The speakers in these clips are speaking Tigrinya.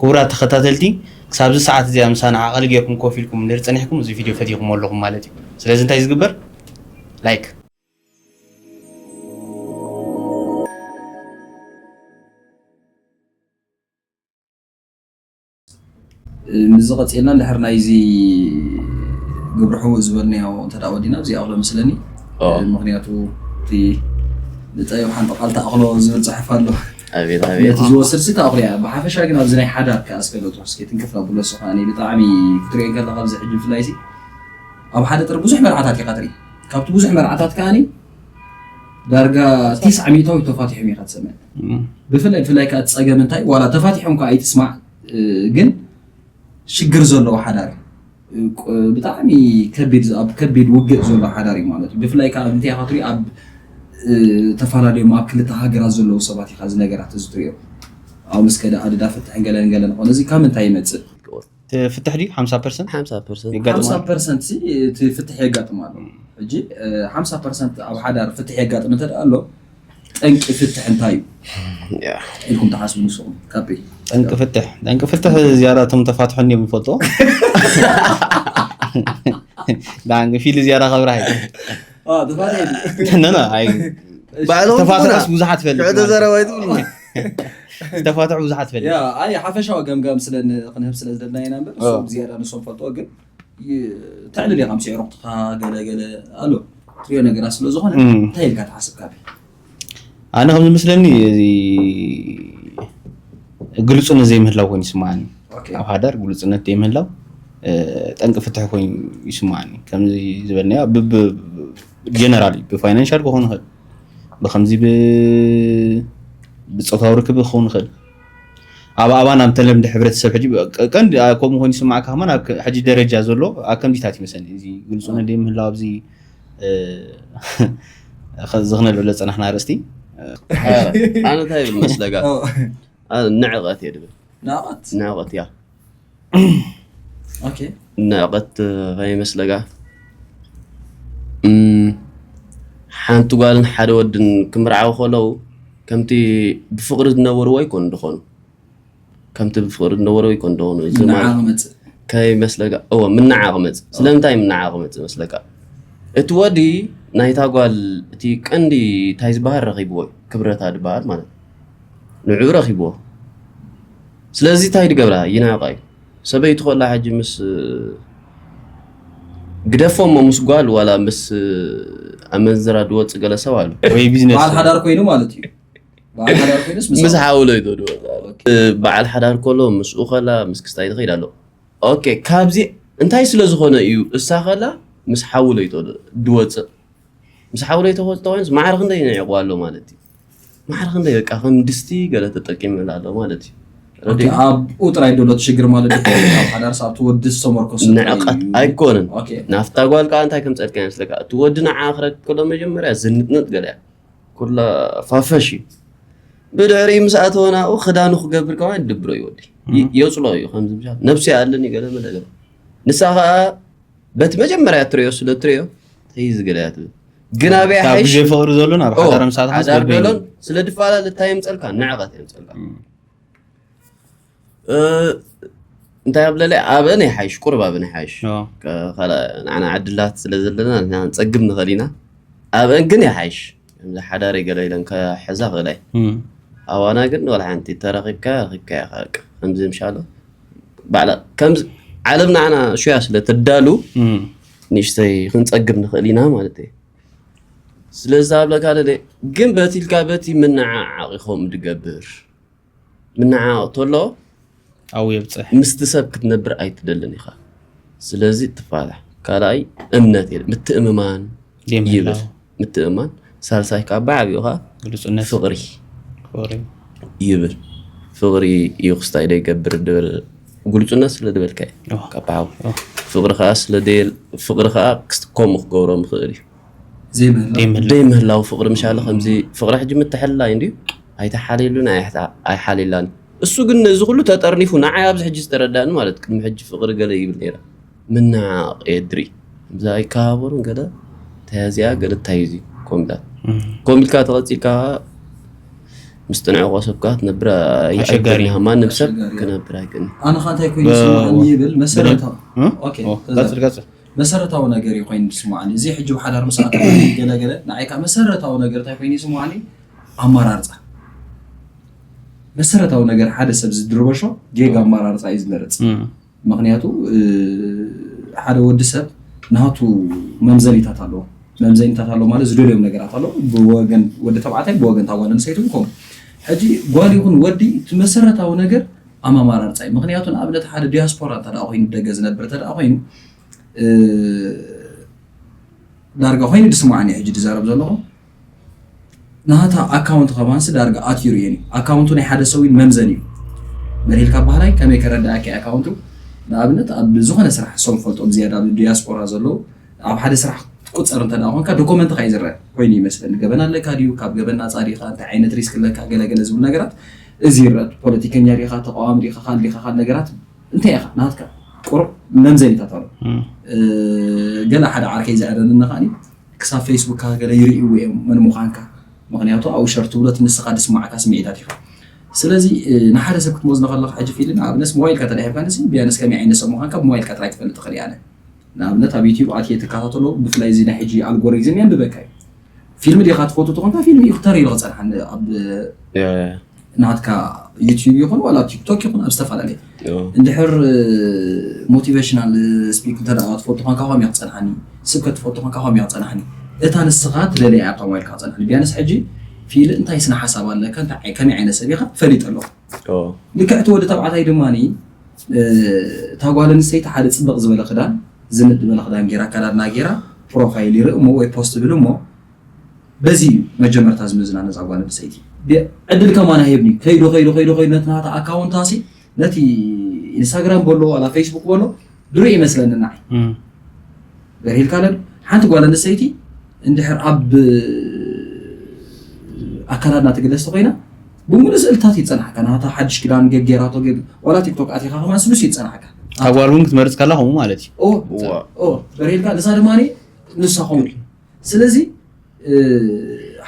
ክቡራት ተኸታተልቲ፣ ክሳብ እዚ ሰዓት እዚኣ ምሳና ዓቐሊ ጌርኩም ኮፍ ኢልኩም እንድሕር ጸኒሕኩም፣ እዚ ቪድዮ ፈቲኹሞ ኣለኹም ማለት እዩ። ስለዚ እንታይ ዝግበር? ላይክ። ምስዚ ቀፂልና እንድሕር ናይዚ ግብሪ ሕቡእ ዝበልናዮ እንተ ደኣ ወዲና፣ እዚኣ ኣኽሎ መስለኒ። ኦ። ምኽንያቱ እቲ ንጠይብ ሓንቲ ቃል ተኣኽሎ ዝብል ፅሑፍ ኣሎ። ኣቤት ኣቤት። ነቲ ዝወስድ ሲ ተኣኽሎ እያ። ብሓፈሻ ግን ኣብዚ ናይ ሓዳር ከኣ እስከ ዶ ትወስኪ ትንክፍ ነብሎ እሱ ከኣ ብጣዕሚ ክትሪኦ ከለኻ ኣብዚ ሕጂ ብፍላይ ሲ ኣብ ሓደ ጥር ብዙሕ መርዓታት ኢኻ ትርኢ። ካብቲ ብዙሕ መርዓታት ከኣ ዳርጋ ተስዓ ሚእታዊት ተፋቲሖም ኢኻ ትሰምዕ። ብፍላይ ብፍላይ ከኣ እቲ ጸገም እንታይ ዋላ ተፋቲሖም ከኣ ኣይትስማዕ፣ እ፣ ግን ሽግር ዘለዎ ሓዳር እዩ። እ፣ ቁ- ብጣዕሚ ከቢድ ኣብ ከቢድ ውግእ ዘሎ ሓዳር እዩ ማለት እዩ። ብፍላይ ከኣ እንታይ ኢኻ ትሪኦ ኣብ እ፣ ተፈላለዮም ኣብ ክልተ ሃገራት ዘለዉ ሰባት ኢኻ እዚ ነገራት እዚ ትሪኦ። ኣብ ምስ ከደ ኣደዳ ፍትሕን ገለን ገለን ኾነ እዚ ካብ ምንታይ ይመጽእ? ፍትሕ ድዩ ሓምሳ ፐርሰንት ሓምሳ ፐርሰንት የጋጥም ኣሎ? ሓምሳ ፐርሰንት ሲ እቲ ፍትሕ የጋጥም ኣሎ። ሕጂ እ፣ ሓምሳ ፐርሰንት ኣብ ሓዳር ፍትሕ የጋጥም እንተ ደኣ ኣሎ ጠንቂ ፍትሕ እንታይ እዩ ያ። ኢልኩም ትሓስቡ ንስኹም? ካቤ ጠንቂ ፍትሕ ጠንቂ ፍትሕ ዝያዳ እቶም ተፋትሑ እንዲዮም ይፈልጥዎ። ዳንግ ፊል ዝያዳ ከብራህ አ፣ ተፋትሕ ነነ ኣይ ባዕሎም ተፋትሑስ ብዙሓት ፈልጥ ሽዑ ተዘረባይ ትብሉ። ተፋትሑ ብዙሓት ፈልጥ ያ ኣይ ሓፈሻዊ ገምጋም ስለ ን- ክንህብ ስለ ዝደልና ኢና እምበር እሱ ኦ። ዝያዳ ንሶም ፈልጥዎ ግን ይ- ተዕልል ኢኻ ምስ ዕሩቕትኻ ገለ ገለ ኣሎ ትሪኦ ነገራት ስለ ዝኾነ እም። እንታይ ኢልካ ትሓስብ ካቤ? ኣነ ከም ዝመስለኒ እዚ ግልፁነት ዘይምህላው ኮይኑ ይስማዓኒ። ኦኬ። ኣብ ሓዳር ግልፁነት ዘይምህላው እ፣ ጠንቂ ፍትሒ ኮይኑ ይስማዓኒ። ከምዚ ዝበልናዮ ጀነራል ብፋይናንሻል ክኸውን ይኽእል፣ ብከምዚ ብ- ብፆታዊ ርክብ ክኸውን ይኽእል። ኣብ ኣባና ብተለምደ ሕብረተሰብ ሕጂ ቀንዲ ከምኡ ኮይኑ ይስማዓካ ከማን ኣብ ከ- ሕጂ ደረጃ ዘሎ ኣብ ከምዚታት ይመስለኒ እዚ ግልፁነት ዘይምህላው ኣብዚ እ፣ እዚ ክነልዕሎ ዝፀናሕና ኣርእስቲ ኣነ እንታይ ይብል መስለጋ ኦ፣ ኣነ ንዕቐት እየ ድብል ናቐት ንዕቐት እያ ኦኬ ንዕቐት ከይመስለጋ እም፣ ሓንቲ ጓልን ሓደ ወድን ክምርዓው ከለዉ ከምቲ ብፍቕሪ ዝነበርዎ ኣይኮኑ ዝኾኑ ከምቲ ብፍቕሪ ዝነበርዎ ኣይኮኑ ዝኾኑ እዚ ማለት ምንዓቕ መፅእ ከይመስለካ እዎ ምንዓቕ መፅእ ስለምንታይ ምንዓቕ መፅእ መስለካ እቲ ወዲ ናይታ ጓል እቲ ቀንዲ እንታይ ዝበሃል ረኺብዎ እዩ ክብረታ ዝበሃል ማለት ንዕኡ ረኺብዎ ስለዚ እንታይ ድገብራ ይናቃ እዩ ሰበይቱ ኮላ ሕጂ ምስ ግደፎሞ ምስ ጓል ዋላ ምስ ኣመንዝራ ድወፅእ ገለ ሰብ ኣሎ ወይ ቢዝነስ በዓል ሓዳር ኮይኑ ማለት እዩ በዓል ሓዳር ኮይኑስ ምስ ምስ ሓውለይቶ ድወፅእ ኣሎ በዓል ሓዳር ከሎ ምስኡ ከላ ምስ ክስታይ ትኸይድ ኣሎ ኦኬ ካብዚ እንታይ ስለ ዝኾነ እዩ እሳ ከላ ምስ ሓውለይቶ ድወፅእ ምስ ሓውለይቶ ክወፅእ ተኮይኑስ ማዕረ ክንደይ ንዕቑ ኣሎ ማለት እዩ ማዕረ ክንደይ በቃ ከም ድስቲ ገለ ተጠቂምላ ኣሎ ማለት እዩ ረዲእ ኣብኡ ጥራይ ዶሎ ትሽግር ማለት እዩ ኣብ ሓዳር ሰብቲ ወዲ ዝተመርኮሱ ንዕቐት ኣይኮነን ኦኬ ናፍታ ጓል ከዓ እንታይ ከምፀልካ ይመስለካ እቲ ወዲ ንዓ ክረክብ ከሎ መጀመርያ ዝንጥንጥ ገለ እያ ኩላ ፋፈሽ እዩ ብድሕሪ ምስ ኣተወ ናብኡ ክዳኑ ክገብር ከማ ድብሮ እዩ ወዲ ይ- የፅሎ እዩ ከምዚ ምሻ ነብሲ ኣለኒ ገለ መለ ገለ ንሳ ከዓ በቲ መጀመርያ ትሪኦ ስለ ትሪኦ ተይ ዝገለ እያ ትብል ግን ኣበይ ካብ ሓይሽ ግዜ ፍቕሪ ዘሎ ናብ ሓዳር ምሳት ሓዳር ገሎን ስለ ድፈላለ እንታይ የምፀልካ ንዕቐት የምፀልካ እ፣ እንታይ ኣብለለ ኣብአን ይሓይሽ ቁርብ ኣብን ይሓይሽ ንዓና ዓድላት ስለ ዘለና ንሕና ክንፀግብ ንኽእል ኢና ኣብአን ግን ይሓይሽ ከምዚ ሓዳር ገለ ኢለን ከሕዛ ክእላይ ኣዋና ግን ወላ ሓንቲ ተረኺብካ ረኺብካ ኢኻ በቃ ከምዚ ምሻሎ ባዕላ ከምዚ ዓለም ንዓና ሹያ ስለ ተዳሉ ንእሽተይ ክንፀግብ ንኽእል ኢና ማለት እዩ ስለዚ ኣብለካ ለለ ግን በቲ ኢልካ በቲ ምንዓዓቕ ኢኹም ድገብር ምንዓዓቕ ተሎ ኣብኡ የብፅሕ ምስቲ ሰብ ክትነብር ኣይትደልን ኢኻ ስለዚ ትፋታሕ ካልኣይ እምነት የለ ምትእምማን ይብል ዘይምህላው ምትእምማን ሳልሳይ ካብ ብዓብዩኻ ግልፁነት ፍቕሪ ፍቕሪ ይብል ፍቕሪ እዩ ክስታይ ደይገብር ድብል ግልፁነት ስለ ዝበልካ እዩ ኦ። ካብ ብዓው ኦ። ፍቕሪ ከዓ ስለ ደየል ፍቕሪ ከዓ ክስ- ከምኡ ክገብሮ ምኽእል እዩ ዘይምህላው ዘይምህላው ደይምህላው ፍቕሪ ምሻለ ከምዚ ፍቕሪ ሕጂ ምትሕልላይ እንድዩ ኣይተሓልየሉን ኣይሓ- ኣይሓልየላን እሱ ግን ነዚ ኩሉ ተጠርኒፉ ንዓይ ኣብዚ ሕጂ ዝተረዳእኒ ማለት ቅድሚ ሕጂ ፍቕሪ ገለ ይብል ነይረ ምናቕ የድሪ እዛ ኣይከባበሩን ገለ እንታይ እዚኣ ገለ እንታይ እዩ እዚ ኮሚላት ኮሚልካ ተቐፂልካ ምስ ጥንዕቆ ሰብ ከኣ ክትነብር ኣሸጋሪ። ኣይገብርንኻ። ማንም ሰብ ኣሸጋሪ። ክነብር ኣይክእልን። ኣነ ኸ እንታይ ኮይኑ ይስምዓኒ ይብል መሰረታዊ ኦኬ ኦ፣ ተዛ- ቀጽል ቀጽል መሰረታዊ ነገር እዩ ኮይኑ ዝስምዓኒ። እዚ ሕጂ ሓዳር ምስ ኣተና ገለገለ ንዓይ ከዓ መሰረታዊ ነገር እንታይ ኮይኑ ይስምዓኒ? ኣመራርፃ። መሰረታዊ ነገር ሓደ ሰብ ዝድርበሾ ጌጋ ኣመራርፃ እዩ ዝመርፅ። እም፣ ምክንያቱ ሓደ ወዲ ሰብ ናቱ መምዘኒታት ኣለዎ። መምዘኒታት ኣለዎ ማለት ዝደልዮም ነገራት ኣለዎ። ብወገን ወዲ ተባዕታይ ብወገን ታጓል ኣንስተይቲ እውን ከምኡ። ሕጂ ጓል ይኹን ወዲ እቲ መሰረታዊ ነገር ኣብ ኣመራርፃ እዩ። ምክንያቱ ንኣብነት ሓደ ዲያስፖራ እንተ ደኣ ኮይኑ ደገ ዝነብር እንተ ደኣ ኮይኑ ዳርጋ ኮይኑ ድስማዓኒ ሕጂ ድዛረብ ዘለኹ ናታ ኣካውንት ከማንስ ዳርጋ ኣትዩ ርእየን እዩ። ኣካውንቱ ናይ ሓደ ሰዊን መምዘን እዩ። መሪልካ ባህላይ ከመይ ከረዳእኪ ኣካውንቱ ንኣብነት ኣብ ዝኾነ ስራሕ ሰው ፈልጦም ዝያዳ ኣብ ዲያስፖራ ዘለዉ ኣብ ሓደ ስራሕ ትቁፀር እንተ ደኣ ኮንካ ዶኮመንትካ እዩ ዝረአ ኮይኑ ይመስለኒ። ገበን ኣለካ ድዩ? ካብ ገበን ናፃ ዲኻ? እንታይ ዓይነት ሪስክ ኣለካ? ገለገለ ዝብል ነገራት እዚ ይረአ። ፖለቲከኛ ዲኻ? ተቃዋሚ ዲኻ? ካል ዲኻ? ካል ነገራት እንታይ ኢኻ ናትካ ቁሩብ መምዘኒታት ኣሎ። ገለ ሓደ ዓርከይ ዘዕረኒ ከዓኒ ክሳብ ፌስቡክካ ገለ ይርእይዎ እዮም መን ምዃንካ። ምኽንያቱ ኣብኡ ሸር ትብሎት ንስኻ ድስማዕካ ስምዒታት ኢኻ። ስለዚ ንሓደ ሰብ ክትመዝኖ ከለኻ ሕጂ ፊልም ኣብነስ ሞባይልካ ተዳሂብካ ንሲ ቢያንስ ከመይ ዓይነት ሰብ ምዃንካ ብሞባይልካ ጥራይ ትፈልጥ ትኽእል እያ። ንኣብነት ኣብ ዩቲዩብ ኣትየ ትከታተሎ ብፍላይ እዚ ናይ ሕጂ ኣልጎሪዝም የንብበካ እዩ። ፊልም ዲኻ ትፈቱ ተኾንካ ፊልም እዩ ክተር ኢሉ ክፀንሓኒ ኣብ ናትካ ዩቲዩብ ይኹን ዋላ ቲክቶክ ይኹን ኣብ ዝተፈላለየ እንድሕር ሞቲቬሽናል ስፒክ እንተ ደኣ ትፈቱ ኮንካ ከም ክፀንሓኒ ስብከት ትፈቱ ኮንካ ከም ክፀንሓኒ እታ ንስኻ ትደለያ ኣብታ ሞባይልካ ክፀንሓኒ ቢያንስ ሕጂ ፊል እንታይ ስነ ሓሳብ ኣለካ እንታይ ከመይ ዓይነት ሰብ ኢኻ ፈሊጠ ኣለኹ ልክዕቲ ወዲ ተባዕታይ ድማ እታ ጓል ኣንስተይቲ ሓደ ፅብቕ ዝበለ ክዳን ዝንጥ ዝበለ ክዳን ጌራ ኣከዳድና ጌራ ፕሮፋይል ይርኢ እሞ ወይ ፖስት ብል እሞ በዚ እዩ መጀመርታ ዝምዝና ነዛ ጓል ኣንስተይቲ ዕድል ከማን ኣይህብን እዩ ከይዱ ከይዱ ከይዱ ከይዱ ነቲ ናታ ኣካውንታ ሲ ነቲ ኢንስታግራም በሎ ዋላ ፌስቡክ በሎ ድሮ ይመስለኒ ንዓይ በርሂልካ ለ ሓንቲ ጓል ኣንስተይቲ እንድሕር ኣብ ኣካላትና ትግለስ ኮይና ብምሉእ ስእልታት ይፀናሕካ ናታ ሓድሽ ክዳን ገጌራቶ ዋላ ቲክቶክ ኣቲኻ ከማን ስሉስ ይፀናሕካ ካብ ጓል እውን ክትመርፅ ከላ ከምኡ ማለት እዩ በርሂልካ ንሳ ድማ ንሳ ከምኡ ስለዚ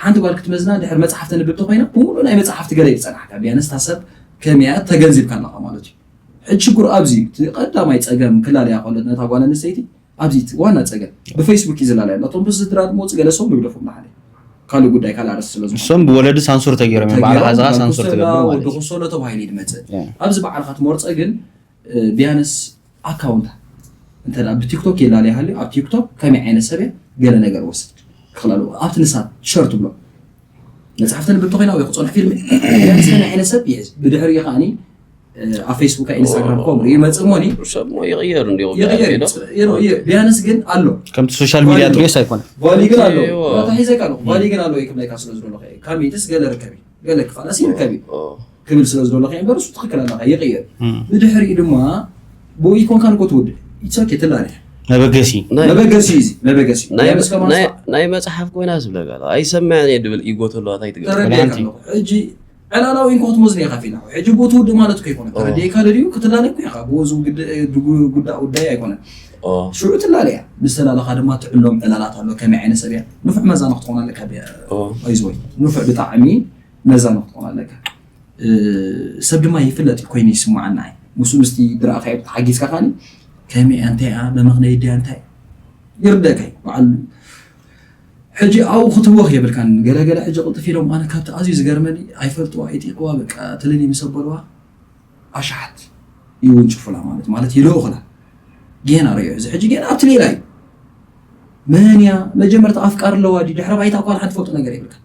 ሓንቲ ጓል ክትመዝና ድሕር መፅሓፍ ተንብብ ተኮይና ብምሉእ ናይ መፅሓፍቲ ገለ ይፀናሕካ ቢያንስ እታ ሰብ ከመያ ተገንዚብካ ኣለካ ማለት እዩ ሕጂ ሽግሩ ኣብዚ እዩ እቲ ቀዳማይ ፀገም ክላለያ ከሎ ነታ ጓል ኣንስተይቲ ኣብዚ እቲ ዋና ፀገም ብፌስቡክ እዩ ዝላለያ ኣሎ እቶም ብስድራ ዝመፁ ገለ ሰብ ንግደፎም ንሓደ ካልእ ጉዳይ ካልእ ኣርእስቲ ስለ ዝኾነ እሶም ብወለዲ ሳንሱር ተገይሮም እዮም ባዕልኻ ዝኻ ሳንሱር ትገብር ማለት ወዲ እዩ ክሶሎ ተባሂሉ ይድመፅእ ኣብዚ በዓልካ ትመርፀ ግን ቢያንስ ኣካውንታ እንተ ብቲክቶክ የላለ ይሃልዩ ኣብ ቲክቶክ ከመይ ዓይነት ሰብ እየ ገለ ነገር ወስድ ክኽል ኣለዎ ኣብቲ ንሳ ሸር ትብሎ መፅሓፍቲ ንብብ ተኮይና ወይ ክፀንሕ ፊልም ቢያንስ ከመይ ዓይነት ሰብ ይሕዝ ብድሕሪኡ ከዓኒ ኣብ ፌስቡክ ኢንስታግራም ከምኡ ይመፅእ ሞኒ ሰብ ሞ ይቕየር እንዲኹም ይቕየር ቢያንስ ግን ኣሎ ከምቲ ሶሻል ሚዲያ ትሪስ ኣይኮነ ቫሊ ግን ኣሎ ታ ሒዘካ ኣለኹ ቫሊ ግን ኣሎ ይክብለካ ስለ ዝደለኹ ካሜንትስ ገለ ርከቢ ገለ ክፋላስ ይርከብ እዩ ክብል ስለ ዝደለኹ እምበር እሱ ትኽክል ኣለካ ይቕየር ብድሕሪኡ ድማ ብኡ ይኮንካ ንኮ ትውድእ ኢትሶኬ ትላለ መበገሲ መበገሲ እዩ መበገሲ ናይ መፅሓፍ ኮይና ዝብለካ ኣይሰማያን እየ ድብል ኢጎ ተለዋ እንታይ ትገብር ተረዲእካ ኣለኹ ሕጂ ዕላላዊ እንኮ ክትመዝን ኢኻ ፊና ሕጂ ብኡ ትውድእ ማለት እኮ ይኮነ ተረዲእካ ለድዩ ክትላለ እኮ ኢኻ ብኡ ጉዳእ ጉዳይ ኣይኮነን ሽዑ ትላለ እያ ምስ ተላለኻ ድማ ትዕሎም ዕላላት ኣሎ ከመይ ዓይነት ሰብ እያ ንፉዕ መዛኖ ክትኾን ኣለካ ይዝወይ ንፉዕ ብጣዕሚ መዛኖ ክትኾን ኣለካ ሰብ ድማ ይፍለጥ ኮይኑ ይስምዓና እዩ ምስኡ ምስቲ ድረኣኻዮ ተሓጊዝካ ካኒ ከመይ እንታይ እያ መመኽነይ ድያ እንታይ ይርደካ እዩ በዓል ሕጂ ኣብኡ ክትወኽ የብልካን ገለገለ ሕጂ ቅልጥፍ ኢሎም ኣነ ካብቲ ኣዝዩ ዝገርመኒ ኣይፈልጥዋ ይጢቕዋ በቃ ትልኒ ምስ ኣበልዋ ኣሽሓት ይውንጭፉላ ማለት ማለት ይልእኹላ ጌና ርእዮ እዚ ሕጂ ጌና ኣብቲ ሌላ እዩ መን እያ መጀመርታ ኣፍቃሪ ኣለዋ ድዩ ድሕሪ ባይታ እኳ ሓንቲ ፈልጦ ነገር የብልካ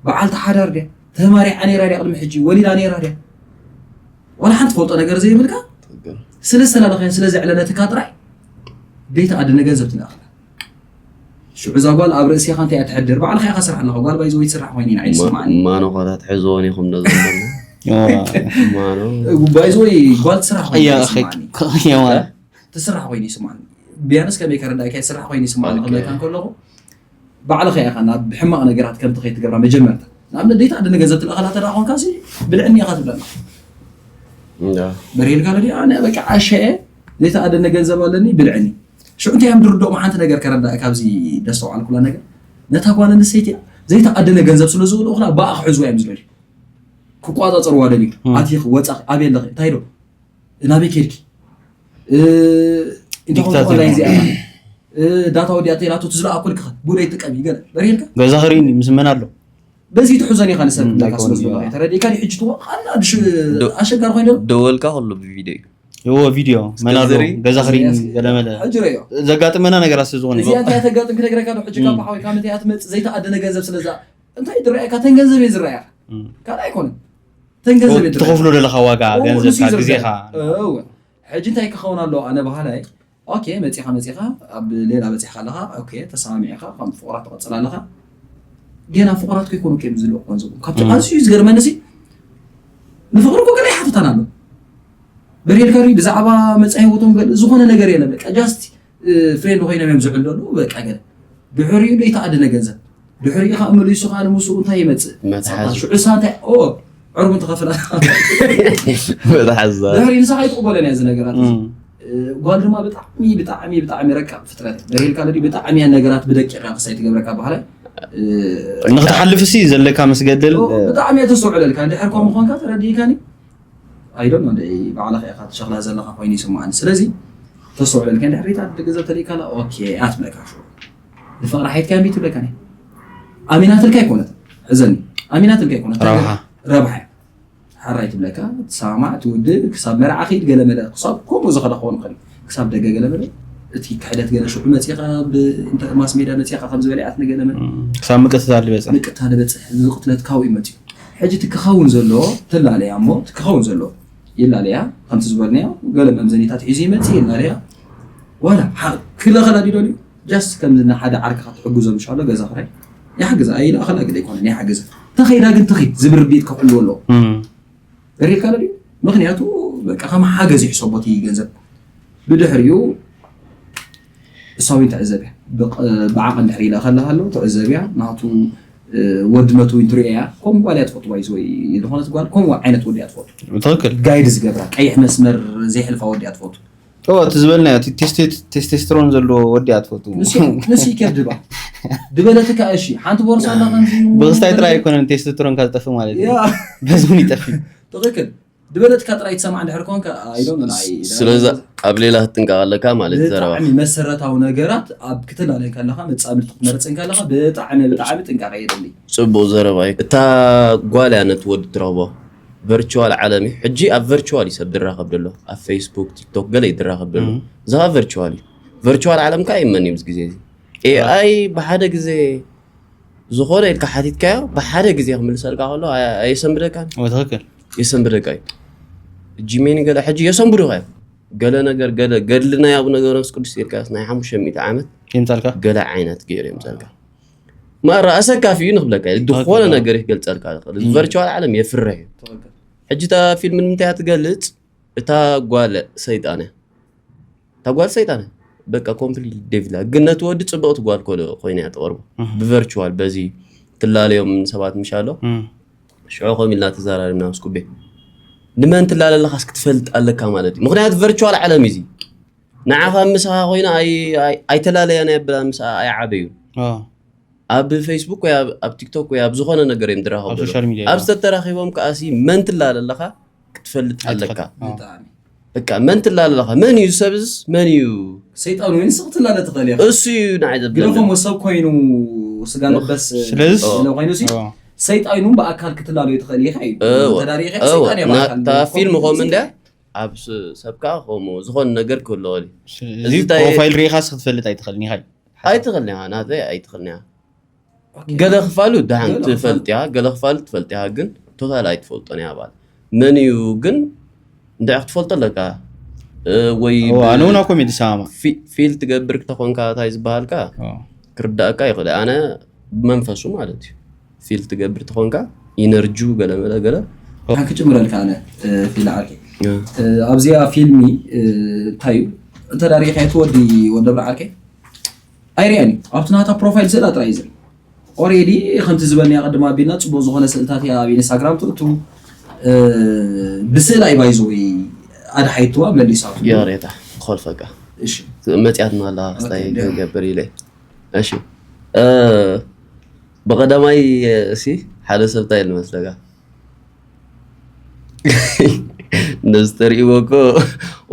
በዓልቲ ሓዳር ድያ ተማሪዓ ነይራ ድያ ቅድሚ ሕጂ ወሊዳ ነይራ ድያ ዋላ ሓንቲ ፈልጦ ነገር ዘይብልካ ስለ ዝተላለኸ ስለ ዘዕለለትካ ጥራይ ቤት ኣድነ ገንዘብ ትልእኽላ ሽዑ እዛ ጓል ኣብ ርእሲኻ እንታይ እያ ትሕድር ባዕልኻ ኢኻ ስራሕ ኣለኻ ጓል ባይዘ ወይ ትስራሕ ኮይነ ኢና ይስማዓኒ ማኖኻታት ሕዝዎን ኢኹም ነዘ ማኖ ባይዘ ወይ ጓል ትስራሕ ኮይነ ያ ይስማዓኒ የማን ትስራሕ ኮይኑ ይስማዓኒ ቢያንስ ከመይ ከረዳእካ ትስራሕ ኮይኑ ይስማዓኒ ክብለካ እንከለኹ ባዕልኻ ኢኻ ናብ ሕማቕ ነገራት ከምቲ ከይትገብራ መጀመርታ ንኣብነት ደይታ ኣደነ ገንዘብ ትልእኸላ ተዳ ኮንካ ሲ ብልዕኒ ኢኻ ትብለና በርሄልካ ለዲ ኣነ በቃ ዓሸ ዘይተኣደነ ገንዘብ ኣለኒ ብልዕኒ ሽዑ እንታይ እዮም ድርድኦም ሓንቲ ነገር ከረዳእ ካብዚ ደስተውዓልኩላ ነገር ነታ ጓል ኣንስተይቲ ዘይተኣደነ ገንዘብ ስለ ዝብልኡኽላ ብኣ ክሕዝዋ እዮም ዝደልዩ ክቋፃፀርዋ ደልዩ። ኣቲኺ ወፃኺ ኣበይ ኣለኺ እንታይ ዶ ናበይ ከድኪ እንታይ ዲክታተር ኮንትሮል እዚኣ ዳታ ወዲኣ ተይላቶ ትዝለኣ ኩልክኸ ጉደይ ጥቀም ይገለ በሪርካ ገዛ ክሪኒ ምስ መን ኣሎ በዚ ትሕዞን ኢኻ ንሰብ እንዳካ ስለ ዝኾነ ተረዲእካ ሕጂ ትዋ ኣና ኣሸጋሪ ኮይኑ ደወልካ ኩሉ ብቪዲዮ እዩ እዎ ቪዲዮ መናዶ ገዛ ክሪኒ ገለመለ ሕጂ ረዮ ዘጋጥመና ነገራት ስለ ዝኾነ እዚኣ እንታይ ተጋጥም ክነግረካ ዶ ሕጂ ካብ ሓወይ ካብ ምንታይ ትመጽእ ዘይተኣደነ ገንዘብ ስለዛ እንታይ ድረኣካ ተን ገንዘብ እየ ዝረኣያ ካልእ ኣይኮነን ተን ገንዘብ እየ ዝረኣያ ትኸፍሎ ዘለኻ ዋጋ እዎ፣ ንሱ ገንዘብካ እዩ ዝረዳእ። ግዜኻ እዎ። ሕጂ እንታይ ክኸውን ኣለዎ ኣነ ባህላይ ኦኬ መፂኻ መፂኻ ኣብ ሌላ በፂሕካ ኣለኻ ኦኬ ተሰማሚዕኻ ከም ፍቑራት ትቐፅል ኣለኻ ገና ፍቑራት ከይኮኑ እዮም ዝልኦ ገንዘቦም ካብቲ ኣዝዩ ዝገርመኒ ሲ ንፍቕሪ እኮ ገለ ይሓትታን ኣሎ በሪርካ ሪ ብዛዕባ መፃ ህይወቶም ገለ ዝኾነ ነገር የለን በቃ ጃስት ፍሬንድ ኮይኖም እዮም ዝዕለሉ በቃ ገለ ድሕሪኡ ዘይተኣደነ ገንዘብ ድሕሪኡ ከዓ መሊሱ ከዓ ንምስኡ እንታይ ይመፅእ መትሓዚ። ሽዑ ሳ እንታይ ኦ ዕርቡን ትኸፍል መትሓዛ ድሕሪ ንሳ ከይትቕበለን እያ እዚ ነገራት እዚ እ፣ ጓል ድማ ብጣዕሚ ብጣዕሚ ብጣዕሚ ረቃቕ ፍጥረት እያ። በሪርካ ለዲ ብጣዕሚ እያ ነገራት ብደቂቕ እያ ክሳይ ትገብረካ ባህላ እ፣ ንክትሓልፍ ሲ ዘለካ ምስ ገድል ኦ፣ ብጣዕሚ እያ ተስተውዕለልካ እንድሕር ከምኡ ኮንካ ተረዲእካኒ ኣይዶን እንደ ባዕልኻ ኢኻ ትሸኽላ ዘለኻ ኮይኑ ይስምዓኒ ስለዚ ተስተውዕለልካ እንድሕር ሪታ ደገዘብ ተልኢካላ ኦኬ ኣትብለካ ሽዑ ንፍቕሪ ሓይትካ እምቢ ትብለካ ኒ ኣሚናትልካ ኣይኮነት ሕዘኒ ኣሚናትልካ ኣይኮነት ረብሓ። ረብሓ እያ ሓራይ ትብለካ ትሰማማዕ ትውድእ ክሳብ መርዓ ኺድ ገለመለ ክሳብ ከምኡ ዝኸዳ ክኸውን ይኽእል እዩ። ክሳብ ደገ ገለመለ እቲ ክሕደት ገለ ሽዑ መፂኻ ማስ ሜዳ መፂኻ ከም ዝበለዓት ንገለመለ ክሳብ ምቅትታል ዝበፅሕ ምቅታ ዝበፅሕ ዝቕትለት ካብኡ እዩ መፅኡ ሕጂ እቲ ክኸውን ዘለዎ ትላለያ እሞ እቲ ክኸውን ዘለዎ ይላለያ ከምቲ ዝበልናዮ ገለ መምዘኒታት ሒዙ ይመፅእ ይላለያ ዋላ ክለኸላ ድደልዩ ጃስት ከምዚ ንሓደ ዓርክኻ ትሕግዞ ምሻሎ ገዛ ክራይ ይሓግዛ ኣይለኣኸላ ግደ ኣይኮነን ይሓግዛ ተኸይዳ ግን ትኺድ ዝብል ርድኢት ከሕልዎ ኣለዎ ሪኢልካ ዶ ምክንያቱ በቃ ከም ሓገዝ ይሕሰቦ እቲ ገንዘብ ብድሕሪኡ እሳዊን ትዕዘብ እያ ብዓቐን ድሕሪ ኢላ ከለሃ ኣሎ ትዕዘብ እያ ናቱ ወድነቱ ትሪኦ እያ ከም ጓል እያ ትፈቱ ባይዝ ወይ ዝኾነት ጓል ከምኡ ዓይነት ወዲ እያ ትፈቱ ትክክል ጋይድ ዝገብራ ቀይሕ መስመር ዘይሕልፋ ወዲ እያ ትፈቱ እዎ እቲ ዝበልናዮ እቲ ቴስቴ- ቴስቴስትሮን ዘለዎ ወዲ እያ ትፈቱ ንሱ ንሱ ይከብድ ባ ድበለትካ እሺ ሓንቲ ቦርሳ ኣላ ከምዚ ብክስታይ ጥራይ ኣይኮነን ቴስቴስትሮን ካብ ዝጠፍእ ማለት እዩ ያ በዚ እውን ይጠፍእ ትክክል ድበለትካ ጥራይ ትሰማዕ እንድሕር ኮንካ ኣይዶም ናይ ስለዚ ኣብ ሌላ ክትጥንቀቕ ኣለካ ማለት እዩ ዘረባ ብጣዕሚ መሰረታዊ ነገራት ኣብ ክትላለይ ከለካ መጻምድቲ ክትመርጽን ከለካ ብጣዕሚ ብጣዕሚ ጥንቃቐ የድሊ ፅቡቅ ዘረባ እዩ እታ ጓል እያ ነቲ ወዲ ትረኽቦ ቨርቹዋል ዓለም እዩ ሕጂ ኣብ ቨርቹዋል እዩ ሰብ ዝራኸብ ዘሎ ኣብ ፌስቡክ ቲክቶክ ገለ እዩ ዝራኸብ ዘሎ እዚ ከዓ ቨርቹዋል እዩ ቨርቹዋል ዓለም ከዓ ይመን እዩ ምስ ግዜ እዚ ኤኣይ ብሓደ ግዜ ዝኾነ ኢልካ ሓቲትካዮ ብሓደ ግዜ ክምልሰልካ ከሎ ኣየ- ኣየሰንብደካን እዎ ትክክል የሰንብደካ እዩ ጂሜኒ ገለ ሕጂ የሰንብዱካ እዮም ገለ ነገር ገለ ገድሊ ናይ ኣቡነ ገብረ መንፈስ ቅዱስ ኢልካስ ናይ ሓሙሽተ ሚእቲ ዓመት ይምፃልካ ገለ ዓይነት ገይሩ የምፀልካ ማራ ኣሰካፊ እዩ ንክብለካ እዩ ዝኾነ ነገር ይገልፀልካ ዝኽእል እዚ ቨርቹዋል ዓለም የፍርሕ እዩ ሕጂ እታ ፊልም ንምንታይ እያ ትገልፅ እታ ጓል ሰይጣን እያ እታ ጓል ሰይጣን እያ በቃ ኮምፕሊት ዴቪል እያ ግን ነቲ ወዲ ፅብቕቲ ጓል ኮ ኮይና እያ ትቐርቦ ብቨርቹዋል በዚ ትላለዮም ሰባት ምሽ ኣሎ ሽዑ ከም ኢልና ተዘራሪብና ምስ ኩቤ ንመን ትላለለኻስ ክትፈልጥ ኣለካ ማለት እዩ ምክንያቱ ቨርቹዋል ዓለም እዩ ንዓኻ ምሳኻ ኮይና ኣይተላለያን የብላ ምስ ኣይዓበዩን ኣብ ፌስቡክ ወይ ኣብ ቲክቶክ ወይ ኣብ ዝኾነ ነገር እዮም ዝራኸቡ ኣብ ሶሻል ሚድያ ኣብ ዝተተራኺቦም ከኣሲ መን ትላለ ኣለኻ ክትፈልጥ ኣለካ ብጣዕሚ በቃ መን ትላለ ኣለኻ መን እዩ ሰብዝ መን እዩ ሰይጣን ወይ ንስኽ ትላለ ትኽእል ኢኻ እሱ እዩ ንዓይ ዘብለኒ ግደፎም ወሰብ ኮይኑ ስጋ ለበስ ስለዚ ኢለ ኮይኑ ሲ ሰይጣን እውን ብኣካል ክትላሉ ትኽእል ኢኻ እዩ እወ፣ ተዳሪኻ እወ፣ ሰይጣን እየ ብኣካል ናታ ፊልም ከምኡ እንድያ ኣብ ስ- ሰብካ ከምኡ ዝኾነ ነገር ክህልዎ እዩ እዚ ፕሮፋይል ርኢኻስ ክትፈልጥ ኣይትኽእልን ኢኻ ኣይትኽእልን ኢኻ ናተይ ኣይትኽእልን ኢኻ ገለ ክፋሉ ደሓን ገለ ትፈልጥ ኢኻ ገለ ክፋሉ ትፈልጥ ኢኻ ግን ቶታል ኣይትፈልጦን ኢኻ ባል መን እዩ ግን እንድዒ ክትፈልጦ ኣለካ እ፣ ወይ እዎ፣ ኣነ እውን ኣኮም እየ ዝሰማማዕ ፊ- ፊል ትገብር ክተኾንካ እንታይ ዝበሃልካ ክርዳእካ ይኽእል ኣነ ብመንፈሱ ማለት እዩ ፊል ትገብር ተኾንካ ኢነርጂ ገለ መለ ገለ ሓን ክጭምረልካ ኣነ እ፣ ፊል ዓርከይ እ፣ ኣብዚኣ ፊልሚ እ፣ እንታይ እዩ እንተ ዳሪእካ እቲ ወዲ ወደብረ ዓርከይ ኣይርያን እዩ ኣብቲ ናታ ፕሮፋይል ስእላ ጥራይ እዩ ዝርኢ ኦሬዲ ከምቲ ዝበልናዮ ቅድም ኣቢልና ፅቡቅ ዝኾነ ስእልታት እያ ኣብ ኢንስታግራም ትእቱ እ፣ ብስእላ እዩ ባይዘወይ ኣድሓይትዋ መሊሳቱ ይቕሬታ ክኾልፈካ እሺ መፅያትና ኣለካ ክስታይ ኦኬ፣ ክገብር ኢለ እሺ እ፣ ብቐዳማይ እሲ ሓደ ሰብ እንታይ ኢሉ መስለካ ነዚ ተርእይዎ እኮ